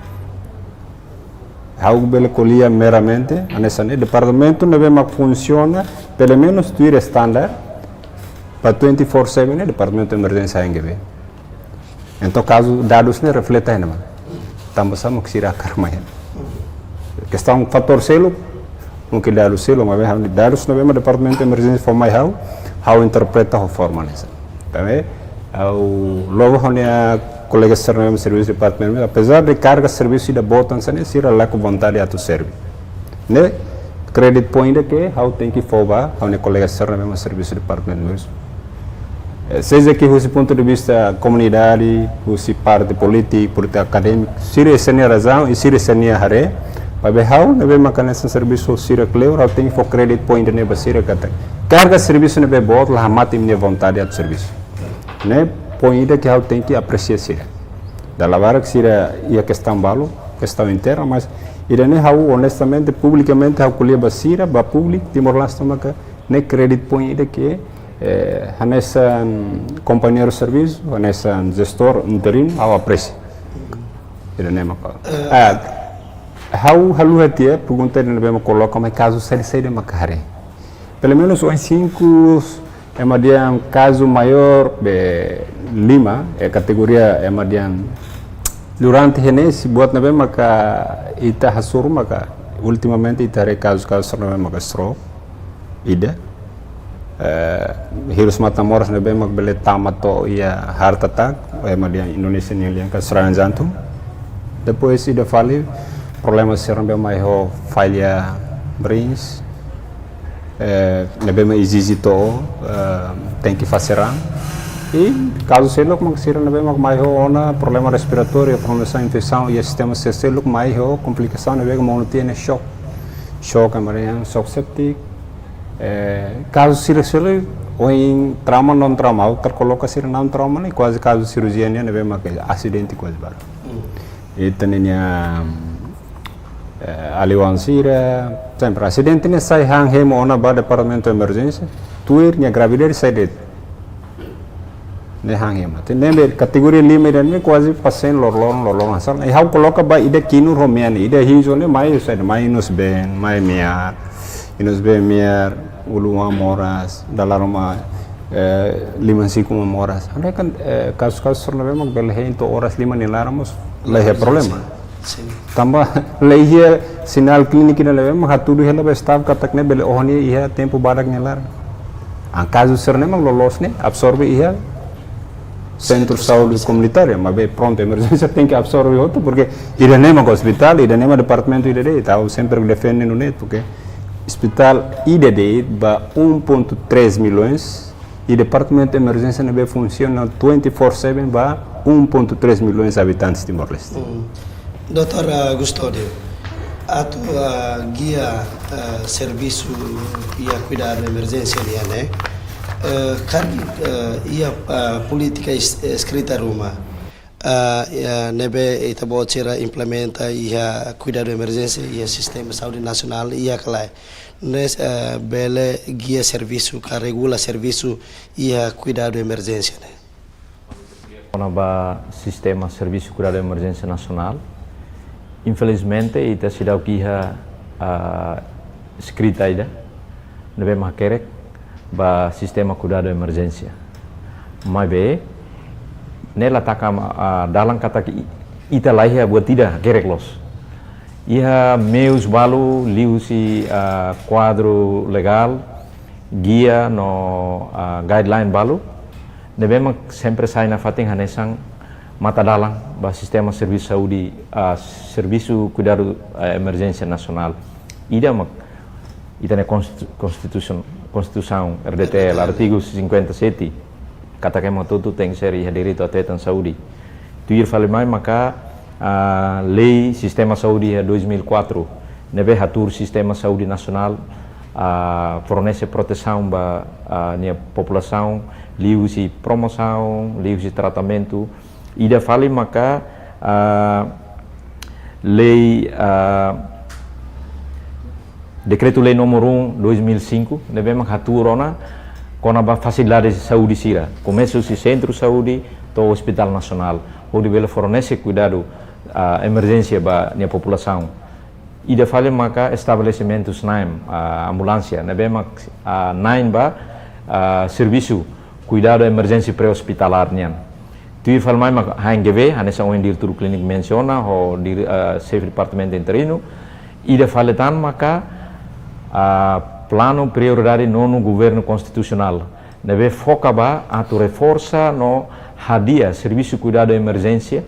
Ha'u bele ko'alia meramente hanesan ne'e, departamentu ne'ebé mak funsiona, pelumenus tuir standar, ba twenty-four seven ne'e departamentu emerjénsia H N G B. Entaun kazu dadus ne'e reflete ne'e mak. Tanba sá mak sira hakarak mai. Kestaun fatór seluk, mungkin dadus seluk, maibé dadus ne'ebé mak departamentu emerjénsia fó mai ha'u, ha'u interpreta ho forma hanesan ne'e. Tanba ha'u louva ha'u-nia kolega sira ne'ebé servisu departamentu, apezar de karga servisu ida boot hanesan ne'e, sira la iha vontade atu serve. Ne'e, kréditu poin ida ke ha'u tenke fó ba ha'u-nia kolega sira ne'ebé mak servisu departamentu. Eh, seja ke husi pontu de vista komunidade, husi parte polítiku, parte akadémiku, sira iha sira-nia razaun i sira iha sira-nia haree, maibé ha'u ne'ebé mak hanesan servisu sira kleur, ha'u tenke fó kréditu poin ida-ne'e ba sira katak karga servisu ne'ebé boot la hamate imi-nia vontade atu servisu. Ne'e poin ida ke ha'u tenke apresia sira. Dala barak sira iha kestaun balu, kestaun interna, mas ida-ne'e ha'u onestamente, publikamente, ha'u ko'alia ba sira, ba públiku timoroan sira maka ne'e kréditu poin ida ke, eh, hanesan kompañeiru servisu, hanesan jestór interinu, ha'u apresia. Ida-ne'e maka. Eh, ha'u haluha tiha pergunta ida ne'ebé mak koloka mai kazu saida-saida mak haree. Pelumenus ohin sinku, ema dehan kazu maiór be lima, eh, kategoria ema dehan durante hanesan buat ne'ebé maka ita hasoru maka ultimamente ita haree kazu-kazu sira ne'ebé maka stroke, ida. Eh, hirus matan-moras ne'ebé mak bele tama to'o iha heart attack, ema dehan Indonézia nian lian katak serangan jantung. Depois ida fali problema sira ne'ebé mai ho falla brains, eh, ne'ebé mak ezije to'o, eh, tenke fase raan. I kazu seluk mak sira ne'ebé mak mai ho ona problema respiratóriu, problema infesaun iha sistema sira seluk mai ho komplikasaun ne'ebé mak monu tiha ne'e shock. Shock ema dehan shock séptiku. Eh, kazu sira seluk, ohin trauma, non trauma, ha'u atu koloka sira non trauma ne'e kuaze kazu sirurjia nian ne'ebé mak asidente kuaze barak. Ita-nia, eh, alin-oan sira, sempre asidente ne'e sai han hemu ona ba departamentu emerjénsia, tuir nia gravidade sai de'it. Ne'e han hemu. Ne'ebé kategoria lima ida-ne'e kuaze pasiente loroloron, loroloron hanesan. I ha'u koloka ba ida kinur ho mean, ida hijau ne'e mai sai de'it, mai inus-been, mai mear, inus-been, mear, ulun-an moras, dala ruma, eh, liman-sinku-an moras. Anda kan, eh, kazu-kazu sira ne'ebé mak bele hein to'o oras lima nia laran mós la iha problema. Sin. Tanba la iha sinál klíniku ida ne'ebé mak hatudu hela ba staff katak ne'e bele oho nia iha tempu badak nia laran. An kazu sira ne'e mak loloos ne'e absorve iha sentru saúde komunitáriu, maibé prontu emerjénsia tenke absorve hotu, porque ida-ne'e mak ospitál, ida-ne'e mak departamentu ida de'it, ha'u sempre defende nune'e, porque ospitál ida de'it ba um ponto três milhões, I departamentu emerjénsia ne'ebé funsiona twenty-four seven ba um ponto três milhões habitantes Timor-Leste. Doutór Custódio, atu gia servisu iha kuidadu emerjénsia nian ne'e, karik iha polítika eskrita ruma ne'ebé ita-boot sira implementa iha kuidadu emerjénsia iha sistema saúde nasionál iha ka lae, ne'e bele gia servisu ka regula servisu iha kuidadu emerjénsia ne'e. Kona-ba sistema servisu kuidadu emerjénsia nasionál, infelizmente ita seidauk iha eskrita ida ne'ebé mak hakerek ba sistema kuidadu emerjénsia. Maibé ne'e la taka dalan katak ita la iha buat ida hakerek loos. Iha meius balu liuhusi kuadru legál, gia no guideline balu ne'ebé mak sempre sai nafatin hanesan mata-dalan ba sistema servisu saúde, servisu kuidadu emerjénsia nasionál. Ida mak ita-nia konstituisaun, konstituisaun R D T L, artigu cinquenta e sete, katak ema hotu tenke ser iha direitu atu hetan saúde. Tuir fali mai maka lei sistema saúde iha dois mil e quatro ne'ebé hatuur sistema saúde nasionál fornese protesaun ba nia populasaun liuhusi promosaun, liuhusi tratamentu. Ida fali maka lei dekretu lei númeru um dois mil e cinco ne'ebé mak hatuur ona kona-ba fasilidade saúde sira, komesa husi sentru saúde to'o ospitál nasionál, hodi bele fornese kuidadu emerjénsia ba nia populasaun. Ida fali maka estabelesimentu SNAEM, ambulánsia ne'ebé mak na'in ba servisu kuidadu emerjénsia pré-ospitalár nian. Tuir fali mai maka H N G V, hanesan ohin diretór klíniku mensiona ho xefe departamentu interinu. Ida fali tan maka planu prioridade nonu governu konstitusionál ne'ebé foka ba atu reforsa no hadi'a servisu kuidadu emerjénsia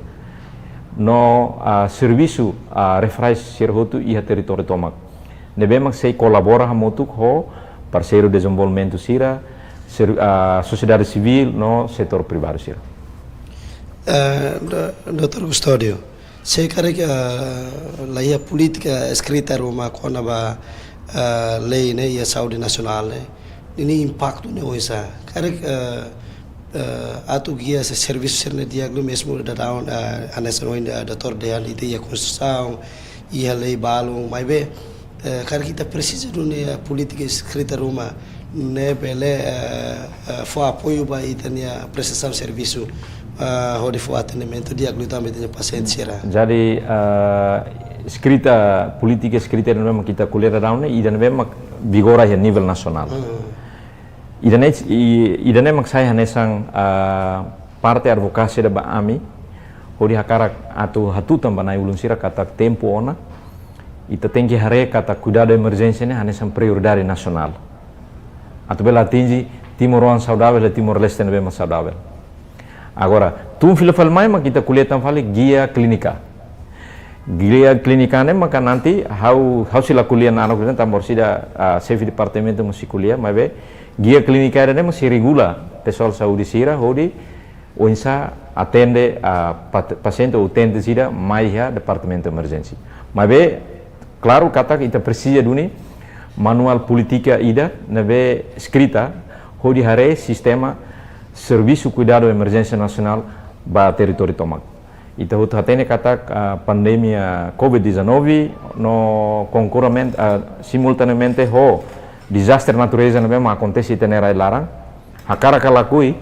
no servisu refrais sira hotu iha territóriu tomak, ne'ebé mak sei kolabora hamutuk ho parseiru dezenvolvimentu sira, sosiedade sivíl no setór privadu sira. Doutór Custódio, se karik la iha polítika eskrita ruma kona-ba lei ne'e iha saúde nasionál ne'e, ninia impaktu ne'e oinsá? Karik atu gia servisu sira-ne'e di'ak liu, mezmu daudaun hanesan ohin doutór dehan ita iha konstituisaun, iha lei balun, maibé karik ita presiza duni polítika eskrita ruma ne'e bele fó apoiu ba ita-nia prestasaun servisu hodi fó atendimentu di'ak liu tanba ita-nia pasiente sira. Jadi eskrita, polítika eskrita ne'ebé mak ita ko'alia daudaun ne'e ida ne'ebé mak vigora iha nivel nasionál. Ida-ne'e mak sai hanesan parte advokasia ida ba ami hodi hakarak atu hatutan ba na'i-ulun sira katak tempu ona ita tenke haree katak kuidadu emerjénsia ne'e hanesan prioridade nasionál atu bele atinje timoroan saudavel, Timor-Leste ne'ebé mak saudavel. Agora tun fila fali mai mak ita ko'alia tan fali gia klínika. Gia klínika ne'e maka nanti ha'u, ha'u sei la ko'alia, naran ko'alia tanba orsida xefe departamentu mós sei ko'alia, maibé gia klínika ida-ne'e mós sei regula pesoál saúde sira hodi oinsá atende pasiente ou utente sira mai iha departamentu emerjénsia. Maibé klaru katak ita presiza duni manuál polítika ida ne'ebé eskrita hodi haree sistema servisu kuidadu emerjénsia nasionál ba territóriu tomak. Ita hotu hatene katak pandemia COVID dezanove no konkurramente, simultaneamente ho dezastre natureza ne'ebé mak akontese ita-nia rai-laran, hakarak ka lakohi,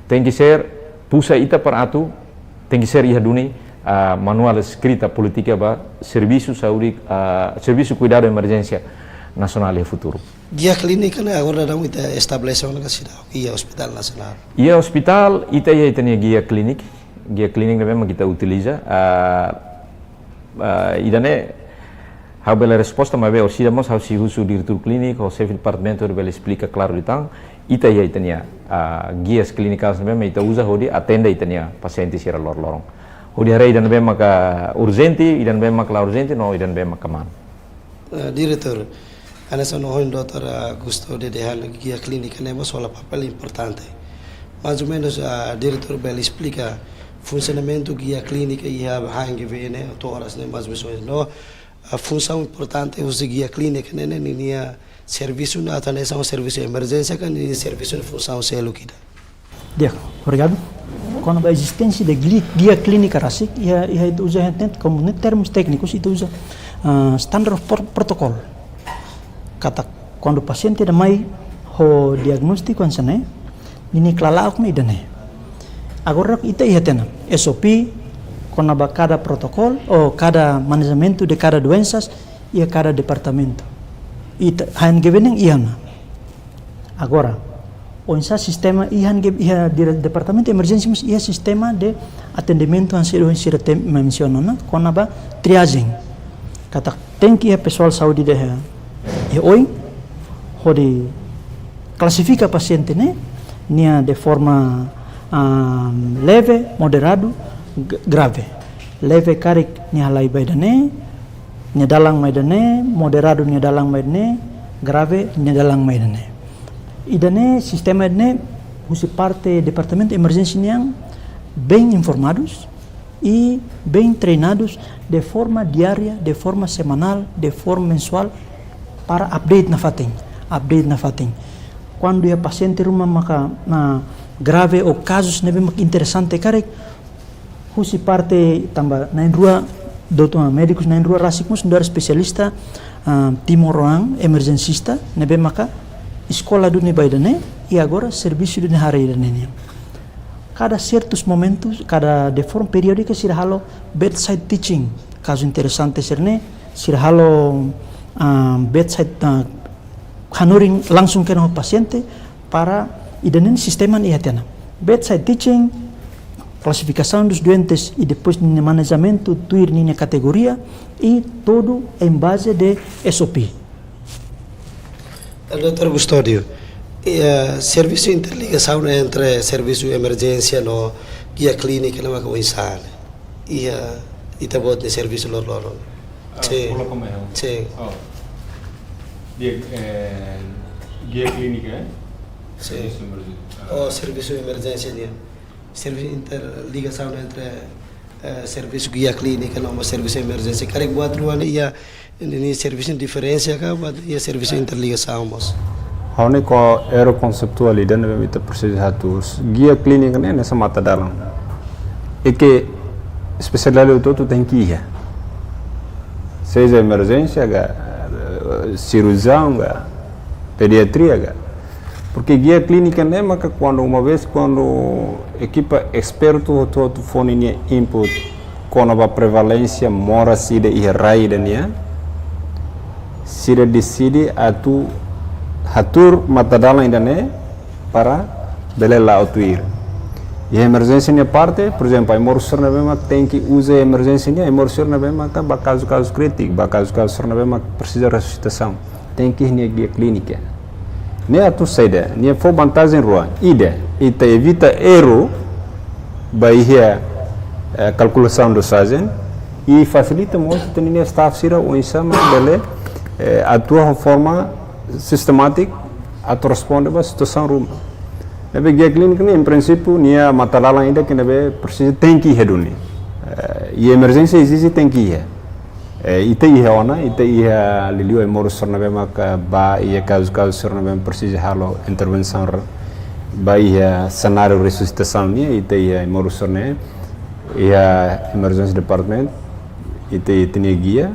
tenke ser pusa ita para atu tenke ser iha duni manuál eskrita polítika ba servisu saúde, servisu kuidadu emerjénsia nasionál iha futuru. Gia klínika ne'e agora daudaun ita estabelese ona ka seidauk iha Ospitál Nasionál? Iha ospitál ita iha ita-nia gia klínika, gia klínika ne'ebé mak ita utiliza. Ida-ne'e ha'u bele resposta maibé orsida mós ha'u sei husu diretór klíniku ou xefe departamentu hodi bele esplika klaru liután. Ita iha ita-nia gias klínikas ne'ebé mak ita uza hodi atende ita-nia pasiente sira loron-loron. Hodi haree ida ne'ebé maka urjente, ida ne'ebé maka la urjente, no ida ne'ebé maka manu. Diretór, Hanesan ohin doutór, ah, Gusto dehan, guia klínika ne'e mós hola papél importante. Mais ou menus, ah, diretór bele esplika funsionamentu guia klínika iha HNGV ne'e, to'o oras ne'e mais ou menus no, ah, funsaun importante husi guia klínika ne'e, ne'e ninia servisu ne'e atu hanesan servisu emerjénsia ka ninia servisu ne'e funsaun seluk ida. Di'ak, obrigadu. Kona-ba ezisténsia de gli-, guia klínika rasik, iha, iha ita uza, ita, komu ne'e termus téknikus, ita uza, ah, standard of pro-, protocol. Katak kuandu pasiente ida mai ho diagnóstiku hanesan ne'e, ninia klala'ok ne'e ida-ne'e. Agora ita iha tiha ona S O P, kona-ba kada protokol, ou kada manejamentu de kada doensas, iha kada departamentu. Ita, HNGV ne'e iha ona. Agora, oinsá sistema iha HNGV, iha dire-, departamentu emerjénsia mós iha sistema de atendimentu hanesan ohin sira tem-, mensiona ona, kona-ba triagem. Katak tenke iha pesoál saúde ida iha, iha oin, hodi klasifika pasiente ne'e, nia de forma, ah, leve, moderadu, g-, grave. Leve karik nia halai ba ida-ne'e, nia dalan mai ida-ne'e, moderadu nia dalan mai ida-ne'e, grave nia dalan mai ida-ne'e. Ida-ne'e sistema ida-ne'e husi parte departamentu emerjénsia nian bem informados e bem treinados de forma diária, de forma semanal, de forma mensual para update nafatin, update nafatin. Kuandu iha pasiente ruma maka ne'e grave ou kazus ne'ebé maka interesante karik, husi parte tanba na'in-rua, doutór, médikus na'in-rua rasik mós nu'udar espesialista, ah, timoroan emerjensista ne'ebé maka eskola duni ba ida-ne'e, i agora servisu duni haree ida-ne'e nian. Kada sertus momentus, kada de forma periódika sira halo bedside teaching. Kazu interesante sira-ne'e, sira halo, ah, bedside, ah, hanorin langsung kona ho pasiente, para ida-ne'e sistema ne'e iha tiha ona. Bedside teaching, classificação dos doentes e depois ninia manejamentu, tuir ninia kategoria, e tudu em base de S O P. Doutór Custódio, eh, servisu interligasaun entre servisu emerjénsia no guia klínika ne'e maka oinsá ne'e? Iha, ita-boot nia servisu loroloron. Ah, sin. Hola, como é? Sin. Oh. Guia, eh, guia klínika, eh? Sin. Servisu emerjénsia. Oh, servisu emerjénsia nian. Servisu interligasaun entre, eh, servisu guia klínika no mós servisu emerjénsia. Karik buat rua ne'e iha, ninia servisu diferensa ka, buat iha servisu interligasaun mós? Ha'u hanoin katak erru konseptuál ida ne'ebé ita presiza hatuur. Guia klínika ne'e hanesan matadalan. I ke espesialidade hotu-hotu tenke iha. Seja emerjénsia ka, eh, cirurgiaun ka, pediatria ka. Porque guia klínika ne'e maka kuandu, uma vez kuandu ekipa espertu hotu-hotu fó ninia input kona-ba prevalénsia moras ida iha rai ida nian, sira deside atu hatuur matadalan ida-ne'e para bele la'o tuir. Iha emerjénsia nia parte, por ezemplu, ai-moruk sira ne'ebé mak tenke uza emerjénsia nian, ai-moruk sira ne'ebé mak ba kazu-kazu krítiku, ba kazu-kazu sira ne'ebé mak presiza resusitasaun. Tenke iha nia guia klínika. Ne'e atu saida, nia fó vantajen rua. Ida, ita evita erru ba iha, eh, kalkulasaun dozajen, i fasilita mós ita-nia staff sira oinsá mak bele, eh, atua ho forma sistemátika atu responde ba situasaun ruma. Ne'ebé guia klínika ne'e, em princípio, nia matadalan ida ke ne'ebé presiza tenke iha duni. Eh, i emerjénsia ezije tenke iha. Eh, ita iha ona, ita iha liuliu ai-moruk sira ne'ebé maka ba iha kazu-kazu sira ne'ebé presiza halo intervensaun re-, ba iha senáriu resusitasaun nian, ita iha ai-moruk sira-ne'e, iha emergency department, ita, ita-nia guia,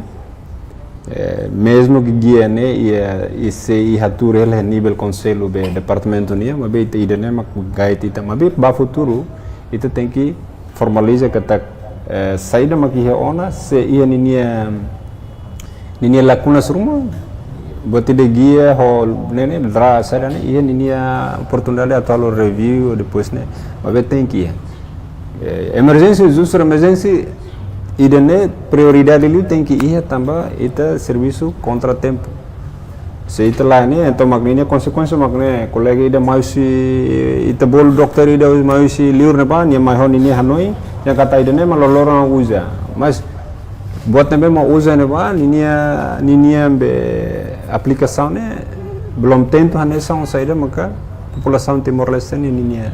eh, mezmu ke guia ne'e, iha, i se iha tuur hela nivel konsellu be departamentu nian, maibé ita ida-ne'e mak guide ita, maibé ba futuru, ita tenke formaliza katak, eh, saida mak iha ona, se iha ninia, ninia lakunas ruma, buat ida guia ho ne'e ne'e, dra saida ne'e, iha ninia oportunidade atu halo review, depois ne'e, maibé tenke iha. Eh, emerjénsia, justru emerjénsia, ida-ne'e prioridade liu tenke iha tanba ita servisu kontra tempu. Se ita la'o ne'e, entaun mak ninia konsekuénsia mak ne'e, kolega ida mai husi, ita bolu dokter ida mai husi liur ne'ebá, nia mai ho ninia hanoin, nia katak ida-ne'e mak loroloron uza. Mas, buat ne'ebé mak uza ne'ebá, ninia, ninia be, Aplikasaun ne'e belum tentu hanesan saida maka populasaun Timor-Leste ninia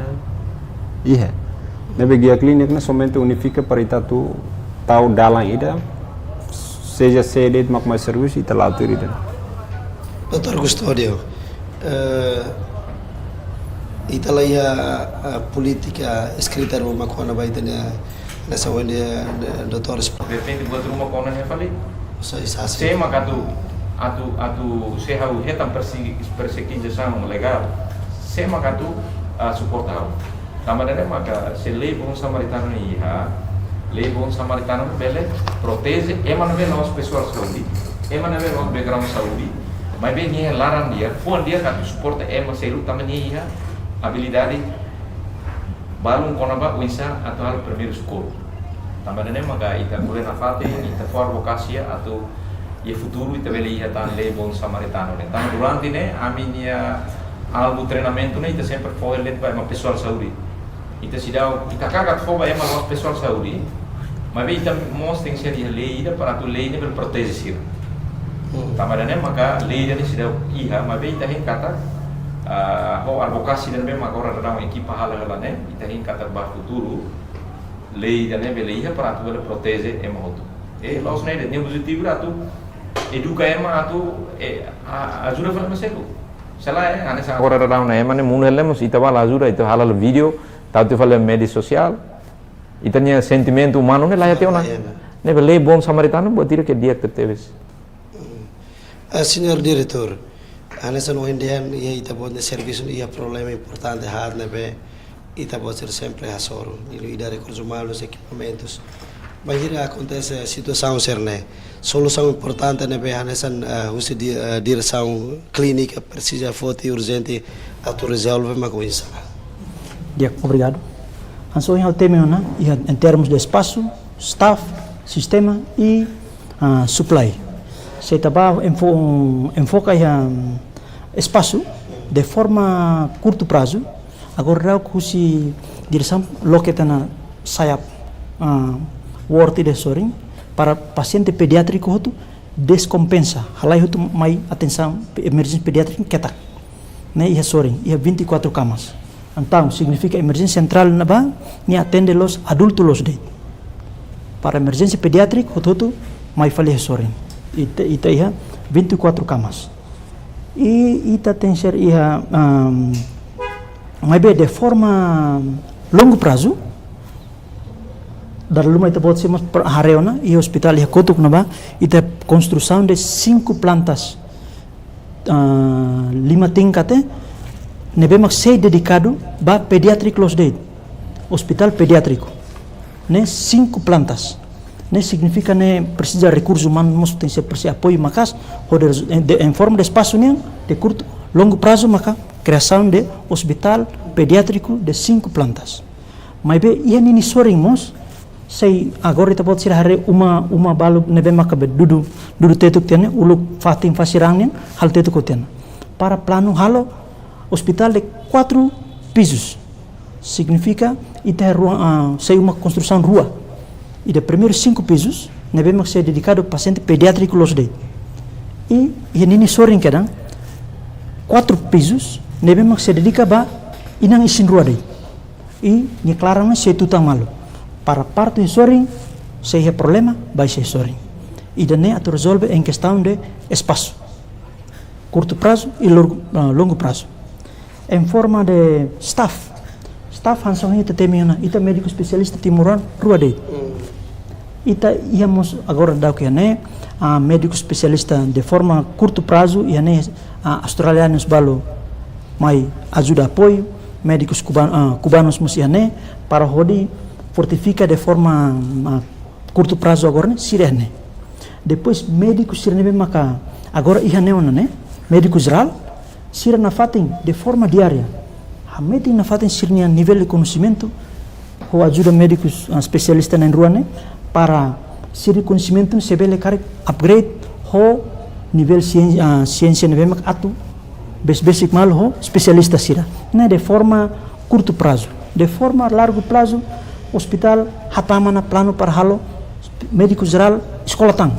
iha. Ne'ebé gia klínika ne'e somente unifika para ita atu tau dalan ida, seja sé de'it mak mai servisu ita la'o tuir ida. Doutór Custódio, eh, ita la iha, eh, polítika eskrita ruma kona-ba ita-nia, hanesan ohin doutór esplika. Repente buat ruma kona-ba ne'e fali. Só isso assim. Sé mak atu, atu, atu, se ha'u hetan perse-, persekizasaun legál, sé mak atu, ah, suporta ha'u. Tanba ne'e maka se lei bon samaritanu ne'e iha, lei bon samaritanu bele proteje ema ne'ebé la'ós pesoál saúde, ema ne'ebé la'ós background saúde, maibé nia laran di'ak, fuan di'ak atu suporta ema seluk tanba nia iha abilidade balun kona-ba oinsá atu halo primeiru sokorru. Tanba ne'e maka ita ko'alia nafatin, ita fó advokasia atu iha futuru ita bele iha tan lei bon samaritanu ne'e. Tanba durante ne'e, ami-nia alvu treinamentu ne'e, ita sempre fó hela de'it ba ema pesoál saúde. Ita seidauk, ita hakarak fó ba ema la'ós pesoál saúde. Maibé ita mós tenke iha lei ida para atu lei ne'e bele proteje sira. Tanba ne'e maka lei ida ne'e seidauk iha, maibé ita hein katak, ah, ho advokasia ida ne'ebé maka agora daudaun ekipa halo hela ne'e, ita hein katak ba futuru lei ida ne'e bele iha para atu bele proteje ema hotu. E la'ós ne'e de'it, nia objetivu atu eduka ema atu, eh, a-, ajuda fali ema seluk. Se lae, hanesan agora daudaun ne'e ema ne'e monu hela mós ita bá la ajuda, ita hala'o vídeo, tau tiha fali média sosiál. Ita-nia sentimentu umanu ne'e la iha tiha ona. Ne'ebé lei bon samaritanu buat ida ke di'ak tebetebes. Ah, señór diretór, hanesan ohin dehan iha ita-boot nia servisu iha problema importante haat ne'ebé ita-boot sira sempre hasoru, liuliu ida rekursus umanus, ekipamentus. Bainhira akontese situasaun sira-ne'e, solusaun importante ne'ebé hanesan, ah, husi di-, ah, diresaun klínika presiza foti urjente atu rezolve mak oinsá. Di'ak, obrigadu. Hanesan ohin ha'u temi ona, iha em termos de espasu, staff, sistema i, ah, supply. Se ita bá enfo-, enfoka iha, mm, espasu, de forma kurtu prazu, agora daudauk husi diresaun loke tiha ona SAIAP, ah, word ida sorin, para pasiente pediátriku hotu deskompensa, halai hotu mai atensaun emerjénsia pediátrika ketak. Ne'e iha sorin, iha vinte e quatro camas. Entaun, signifika emerjénsia sentrál ne'ebá, nia atende loos adultu loos de'it. Para emerjénsia pediátrika, hotu-hotu mai fali iha sorin. Ita, ita iha vinte e quatro camas. I ita tenke iha, um, maibé de forma longu prazu, dala ruma ita-boot sira mós haree ona, iha ospitál iha kotuk ne'ebá, ita konstrusaun de cinco plantas, ah, lima tingkat, ne'ebé mak sei dedikadu ba pediátriku loos de'it. Ospitál pediátriku. Ne'e cinco plantas. Ne'e signifika ne'e presiza rekursu umanu, mós tenke presiza apoiu maka'as, hodi, de, em forma de espasu nian, de kurtu, longu prazu maka kriasaun de ospitál pediátriku de cinco plantas. Maibé iha ninia sorin mós, sei agora ita-boot sira haree uma, uma balu ne'ebé maka be dudu, dudu tetuk tiha ne'e, uluk fatin fase raan nian, halo tetuk tiha ona. Para planu halo ospitál de quatro pisos. Signifika ita rua, ah, sei uma konstrusaun rua. Ida primeiru cinco pisos, ne'ebé mak sei dedikadu pasiente pediátriku loos de'it. I, iha ninia sorin kedan, quatro pisos, ne'ebé mak sei dedika ba inan isin-rua de'it. I nia klaran sei tutan malu. Para partu iha sorin, se iha problema, bá iha sorin. Ida-ne'e atu rezolve em questão de espasu. Kurtu prazu i longu, ah, longu prazu. Em forma de staff. Staff hanesan ohin ita temi ona, ita médiku espesialista timoroan rua de'it. Ita iha mós agora daudauk iha ne'e, ah, médiku espesialista de forma kurtu prazu, iha ne'e, ah, australianus balu mai ajuda apoiu, médikus kuban-, ah, kubanus mós iha ne'e, para hodi fortifika de forma, ah, kurtu prazu agora ne'e, sira iha ne'e. Depois médiku sira ne'ebé maka agora iha ne'e ona ne'e, médiku jerál, sira nafatin de forma diária hametin nafatin sira-nia nivel de koñesimentu, ho ajuda médikus, ah, espesialista na'in-rua ne'e, para sira-nia koñesimentu sei bele karik upgrade ho nivel sien-, ah, siénsia ne'ebé mak atu besik-besik malu ho espesialista sira. Ne'e de forma kurtu prazu. De forma largu prazu, ospitál hatama ona planu para halo médiku jerál eskola tan.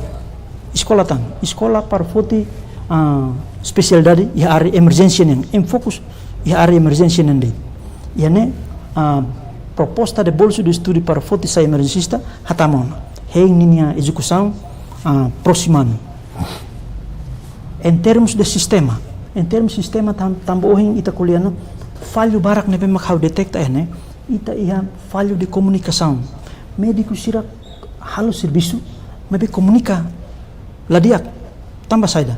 Eskola tan. Eskola para foti ah, espesialidade iha área emerjénsia nian, em fokus iha área emerjénsia nian de'it. Iha ne'e, ah, proposta de bolsa de estudu para foti sai emerjensista hatama ona. Hein ninia ezekusaun, ah, prósimu anu. Em termos de sistema, em termos sistema tan-, tanba ohin ita ko'alia ona, fallu barak ne'ebé mak ha'u deteta iha ne'e, ita iha fallu de komunikasaun. Médiku sira halo servisu, maibé komunika la di'ak, tanba saida?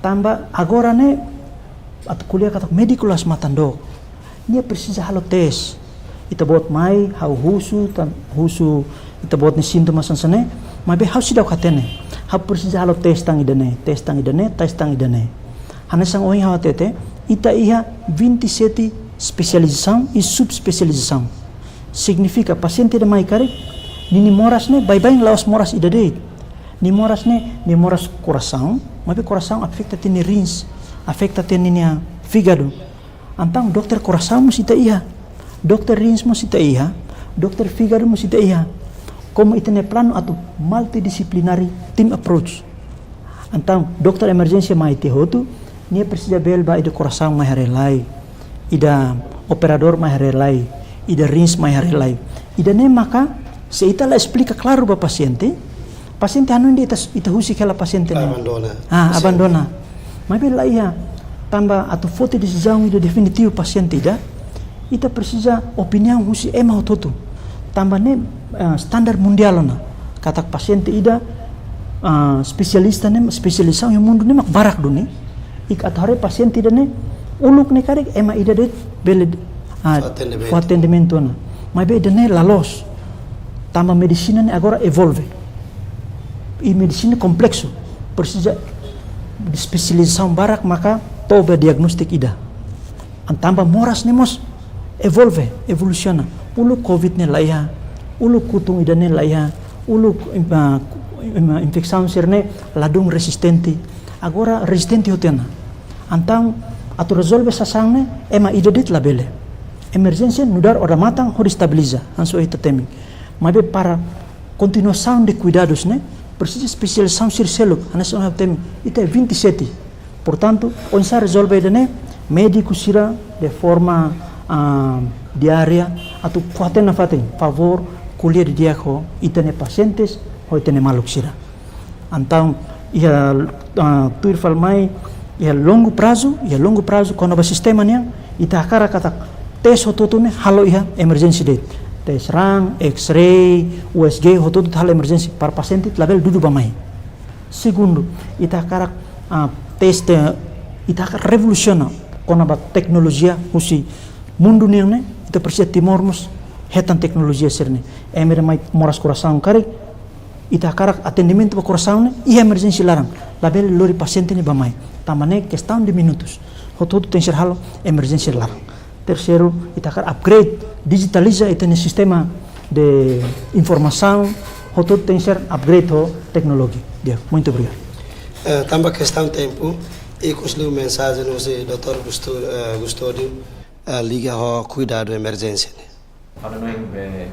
Tanba agora ne'e, atu ko'alia katak médiku la'ós matan-dook. Nia presiza halo tes. Ita-boot mai, ha'u husu, tan-, husu ita-boot nia sintoma hanesan ne'e, maibé ha'u seidauk hatene. Ha'u presiza halo tes tan ida-ne'e, tes tan ida-ne'e, tes tan ida-ne'e. Hanesan ohin ha'u hatete, ita iha vinte e sete espesializasaun i subespesializasaun. Signifika pasiente ida mai karik, ninia moras ne'e baibain la'ós moras ida de'it. Nia moras ne'e, nia moras korasaun, maibé korasaun afeta tiha nia rins, afeta tiha ninia fígadu. Entaun, dokter korasaun mós ita iha, dokter rins mós ita iha, dokter fígadu mós ita iha. Komu ita-nia planu atu multidisciplinary team approach. Entaun, dokter emerjénsia mai tiha hotu, nia presiza bele ba ida korasaun mai haree lai, ida operadór mai haree lai, ida rins mai haree lai. Ida-ne'e maka, se ita la esplika klaru ba pasiente, pasiente hanoin de'it ita, ita husik hela pasiente ne'e. Abandona. Ah, pasiente. Abandona. Maibé la iha, tanba atu foti desizaun ida definitivu pasiente ida, ita presiza opiniaun husi ema hotu-hotu. Tanba ne'e, ah, standar mundiál ona. Katak pasiente ida, ah, espesialista ne'e, espesializasaun iha mundu ne'e mak barak duni. I atu haree pasiente ida-ne'e, uluk ne'e karik ema ida de'it bele, ah, fó atendimentu. Fó atendimentu ona. Maibé ida-ne'e la loos. Tanba medisina ne'e agora evolve. I medisina kompleksu. Presiza espesializasaun barak maka to'o ba diagnóstiku ida. Entaun tanba moras ne'e mós evolve, evolusiona. Uluk covid ne'e la iha, uluk kutun ida-ne'e la iha, uluk, ah, infesaun sira-ne'e ladún rezistente. Agora rezistente hotu ona. Entaun, atu rezolve sasán ne'e, ema ida de'it labele. Emerjénsia nu'udar odamatan hodi estabiliza, hanesan ita temi. Maibé para kontinuasaun de kuidadus ne'e, presiza espesializasaun sira seluk, hanesan ita temi, ita vinte e sete. Portantu, oinsá rezolve ida-ne'e, médiku sira de forma, ah, diária, atu fó hatene nafatin, favór, ko'alia didi'ak ho ita-nia pasientes, ho ita-nia maluk sira. Entaun, iha, ah, tuir fali mai, iha longu prazu, iha longu prazu, kona-ba sistema nian, ita hakarak katak tes hotu-hotu ne'e halo iha emerjénsia de'it. Tes raan, X-ray, U S G, hotu-hotu halo emerjénsia, para pasiente labele dudu ba mai. Segundu, ita hakarak, ah, teste, ita hakarak revolusiona kona-ba teknolojia husi mundu nian ne'e, ita presiza Timor mós hetan teknolojia sira-ne'e. Ema ida mai moras korasaun karik, ita hakarak atendimentu ba korasaun ne'e, iha emerjénsia laran. Labele lori pasiente ne'e ba mai. Tanba ne'e kestaun de minutus. Hotu-hotu tenke ser halo emerjénsia laran. Terseiru, ita hakarak upgrade, dijitaliza ita-nia sistema de informasaun, hotu-hotu tenke ser upgrade ho teknolojia. Di'ak, muito obrigado. Eh, tanba kestaun tempu, ikus liu mensajen husi doutór Gusto-, eh, Custódio, eh, liga ho kuidadu emerjénsia ne'e. Ha'u hanoin, eh,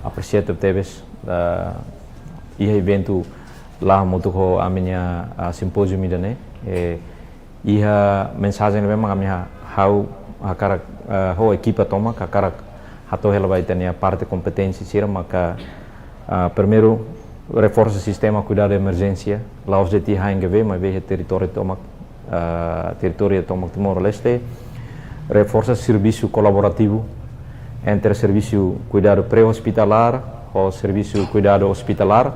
apresia tebes, ah, iha eventu la'o hamutuk ho ami-nia, ah, simpóziu ida-ne'e, eh, iha mensajen ne'ebé mak ami ha-, ha'u hakarak, eh, ho ekipa tomak hakarak hato'o hela ba ita-nia parte kompeténsia sira maka, ah, primeiru, reforsa sistema kuidadu emerjénsia, la'ós de'it iha H N G V, maibé iha territóriu tomak, ah, territóriu tomak Timor-Leste, reforsa servisu kolaborativu entre servisu kuidadu pré-ospitalár ho servisu kuidadu ospitalár,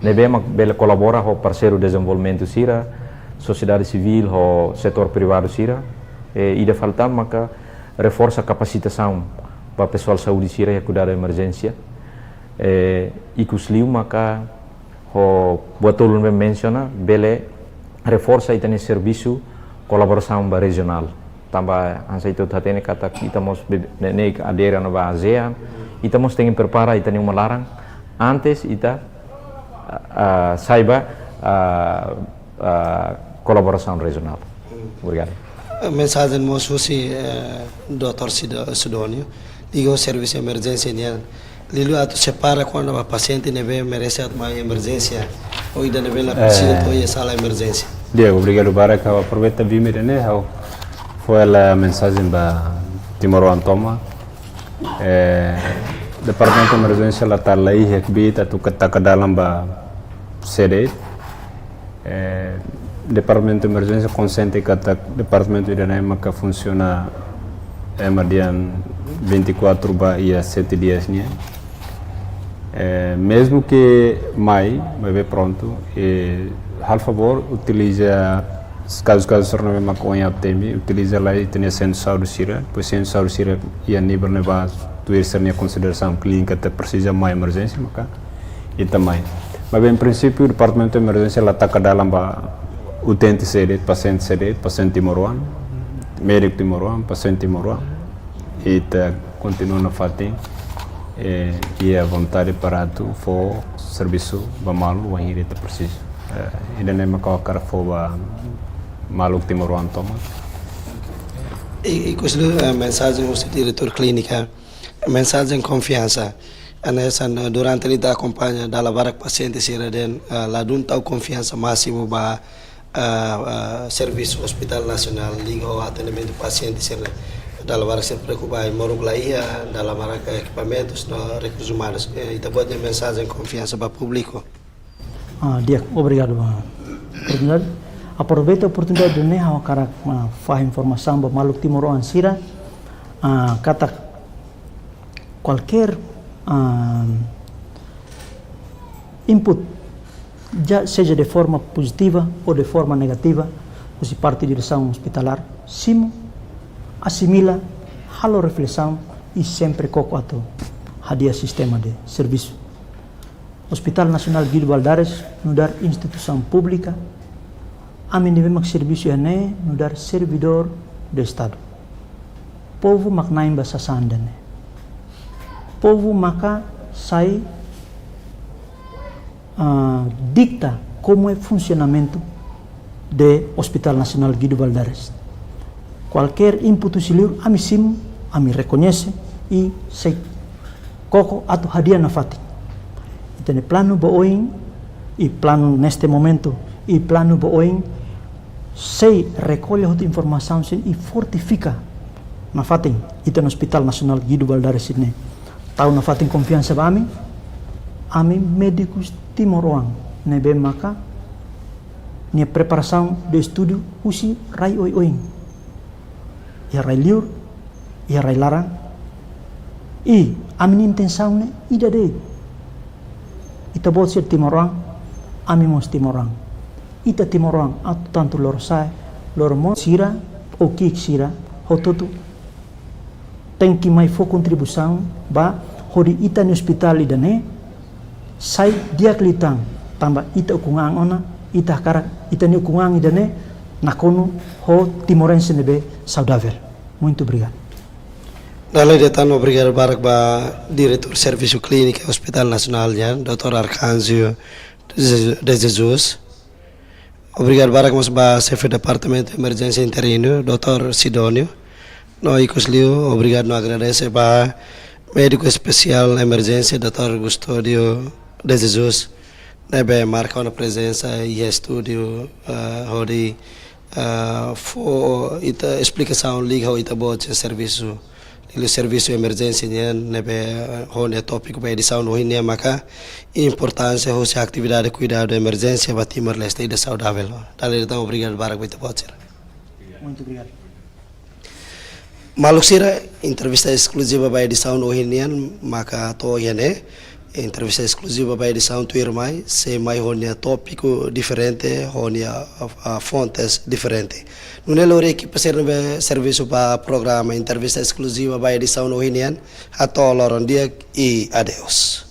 ne'ebé mak bele kolabora ho parseiru dezenvolvimentu sira, sosiedade sivíl ho setór privadu sira, i ida fali tan maka reforsa kapasitasaun ba pesoál saúde sira iha kuidadu emerjénsia. Eh, ikus liu maka ho buat tolu ne'ebé mensiona, bele reforsa ita-nia servisu kolaborasaun ba rejionál. Tanba hanesan ita hotu hatene katak ita mós be-, ne'e, ne'e adere ona ba ASEAN, ita mós tenke prepara ita-nia uma laran antes ita, ah, ah, sai ba, ah, ah, kolaborasaun rejionál. Obrigadu. Eh, mensajen mós husi, eh, doutór Sido-, Sidónio, liga ho servisu emerjénsia nian. Liuliu atu separa kona-ba pasiente ne'ebé merese atu mai emerjénsia, ou ida ne'ebé la presiza, eh, to'o iha sala emerjénsia. Di'ak, obrigadu barak. Ha'u aproveita bimi ida-ne'e, ha'u fó hela mensajen ba timoroan tomak. Eh, Departamentu Emerjénsia la tala iha kbiit atu taka dalan ba sé de'it. Eh, Departamentu Emerjénsia konsiente katak departamentu ida-ne'e maka funsiona ema dehan vinte e quatro ba iha sete dias nian. Eh, mezmu ke mai, maibé prontu, eh, halo favór utiliza, kazu, kazu sira ne'ebé maka ohin aat temi, utiliza lai ita-nia sentru saúde sira, pois sentru saúde sira iha nivel ne'ebá tuir sira-nia konsiderasaun klínika ita presiza mai emerjénsia, maka ita mai. Maibé, em princípio, Departamentu Emerjénsia la taka dalan ba utente sé de'it, pasiente sé de'it, pasiente timoroan, médiku timoroan, pasiente timoroan. Ita kontinua nafatin, eh, iha vontade para atu fó servisu ba malu wainhira ita presiza. Eh, ida-ne'e maka ha'u hakarak fó ba maluk timoroan tomak. I, ikusliu, eh, mensajen husi diretór klínika, mensajen konfiansa. Hanesan, eh, durante ita akompaña, dala barak pasiente sira dehan, eh, ladún tau konfiansa másimu ba, eh, eh, servisu Hospital Nasionál liga ho atendimentu pasiente sira. Dala barak sira preokupa ai moruk la iha, dala barak ekipamentus no rekursus umanus. Eh, ita-boot nia mensajen konfiansa ba públiku. Ah, di'ak, obrigadu ba oportunidade. Aproveita oportunidade ne'e, ha'u hakarak, ah, fahe informasaun ba maluk timoroan sira, ah, katak kualkér, ah, input, já seja de forma positiva ou de forma negativa, husi parte diresaun ospitalár, simu, asimila, halo reflesaun i sempre koko atu hadi'a sistema de servisu. Hospital Nasionál Guido Valadares nu'udar instituisaun públika, ami ne'ebé mak servisu iha ne'e nu'udar servidór de Estadu. Povu mak na'in ba sasán ida-ne'e. Povu maka sai, ah, dikta como é funsionamentu de Hospital Nasionál Guido Valadares. Kualkér input husi liur, ami simu, ami rekoñese i sei koko atu hadi'a nafatin. Ita-nia planu ba oin, i planu neste momentu, i planu ba oin, sei rekolla hotu informasaun sira i fortifika nafatin ita-nia Hospital Nasionál Guido Valadares ne'e. Tau nafatin konfiansa ba ami, ami médikus timoroan ne'ebé maka nia preparasaun de estudu husi rai oioin. Iha rai liur, iha rai laran. I ami-nia intensaun ne'e ida de'it. Ita-boot sira timoroan, ami mós timoroan. Ita timoroan atu tantu lorosa'e, loromonu sira, ou ki'ik sira, hotu-hotu tenke mai fó kontribuisaun ba hodi ita-nia ospitál ida-ne'e sai di'ak liután, tanba ita ukun-an ona, ita hakarak ita-nia ukun-an ida-ne'e nakonu ho timorense ne'ebé saudavel. Muito obrigado. Dala ida tan obrigadu barak ba Diretór Servisu Klínika Hospital Nasionál nian, doutór Arcanjo de Jesus. Obrigadu barak mós ba Xefe Departamentu Emerjénsia Interinu, doutór Sidónio. No ikusliu, obrigadu no agradese ba Médiku Espesiál Emerjénsia, doutór Custódio de Jesus, ne'ebé marka ona prezensa iha estúdiu, ah, hodi, ah, fó ita esplikasaun liga ho ita-boot nia servisu, liuliu servisu emerjénsia nian, ne'ebé, eh, ho nia tópiku ba edisaun ohin nian maka importánsia husi atividade kuidadu emerjénsia ba Timor-Leste ida saudavel. Dala ida tan obrigadu barak ba ita-boot sira. Muito obrigado. Maluk sira, entrevista eskluziva ba edisaun ohin nian maka to'o iha ne'e. Entrevista eskluziva ba edisaun tuirmai sei mai ho nia tópiku diferente, ho nia, ah, ah, fontes diferente. Nune'e lori ekipa sira ne'ebé servisu ba programa entrevista eskluziva ba edisaun ohin nian, hato'o loron di'ak i adeus.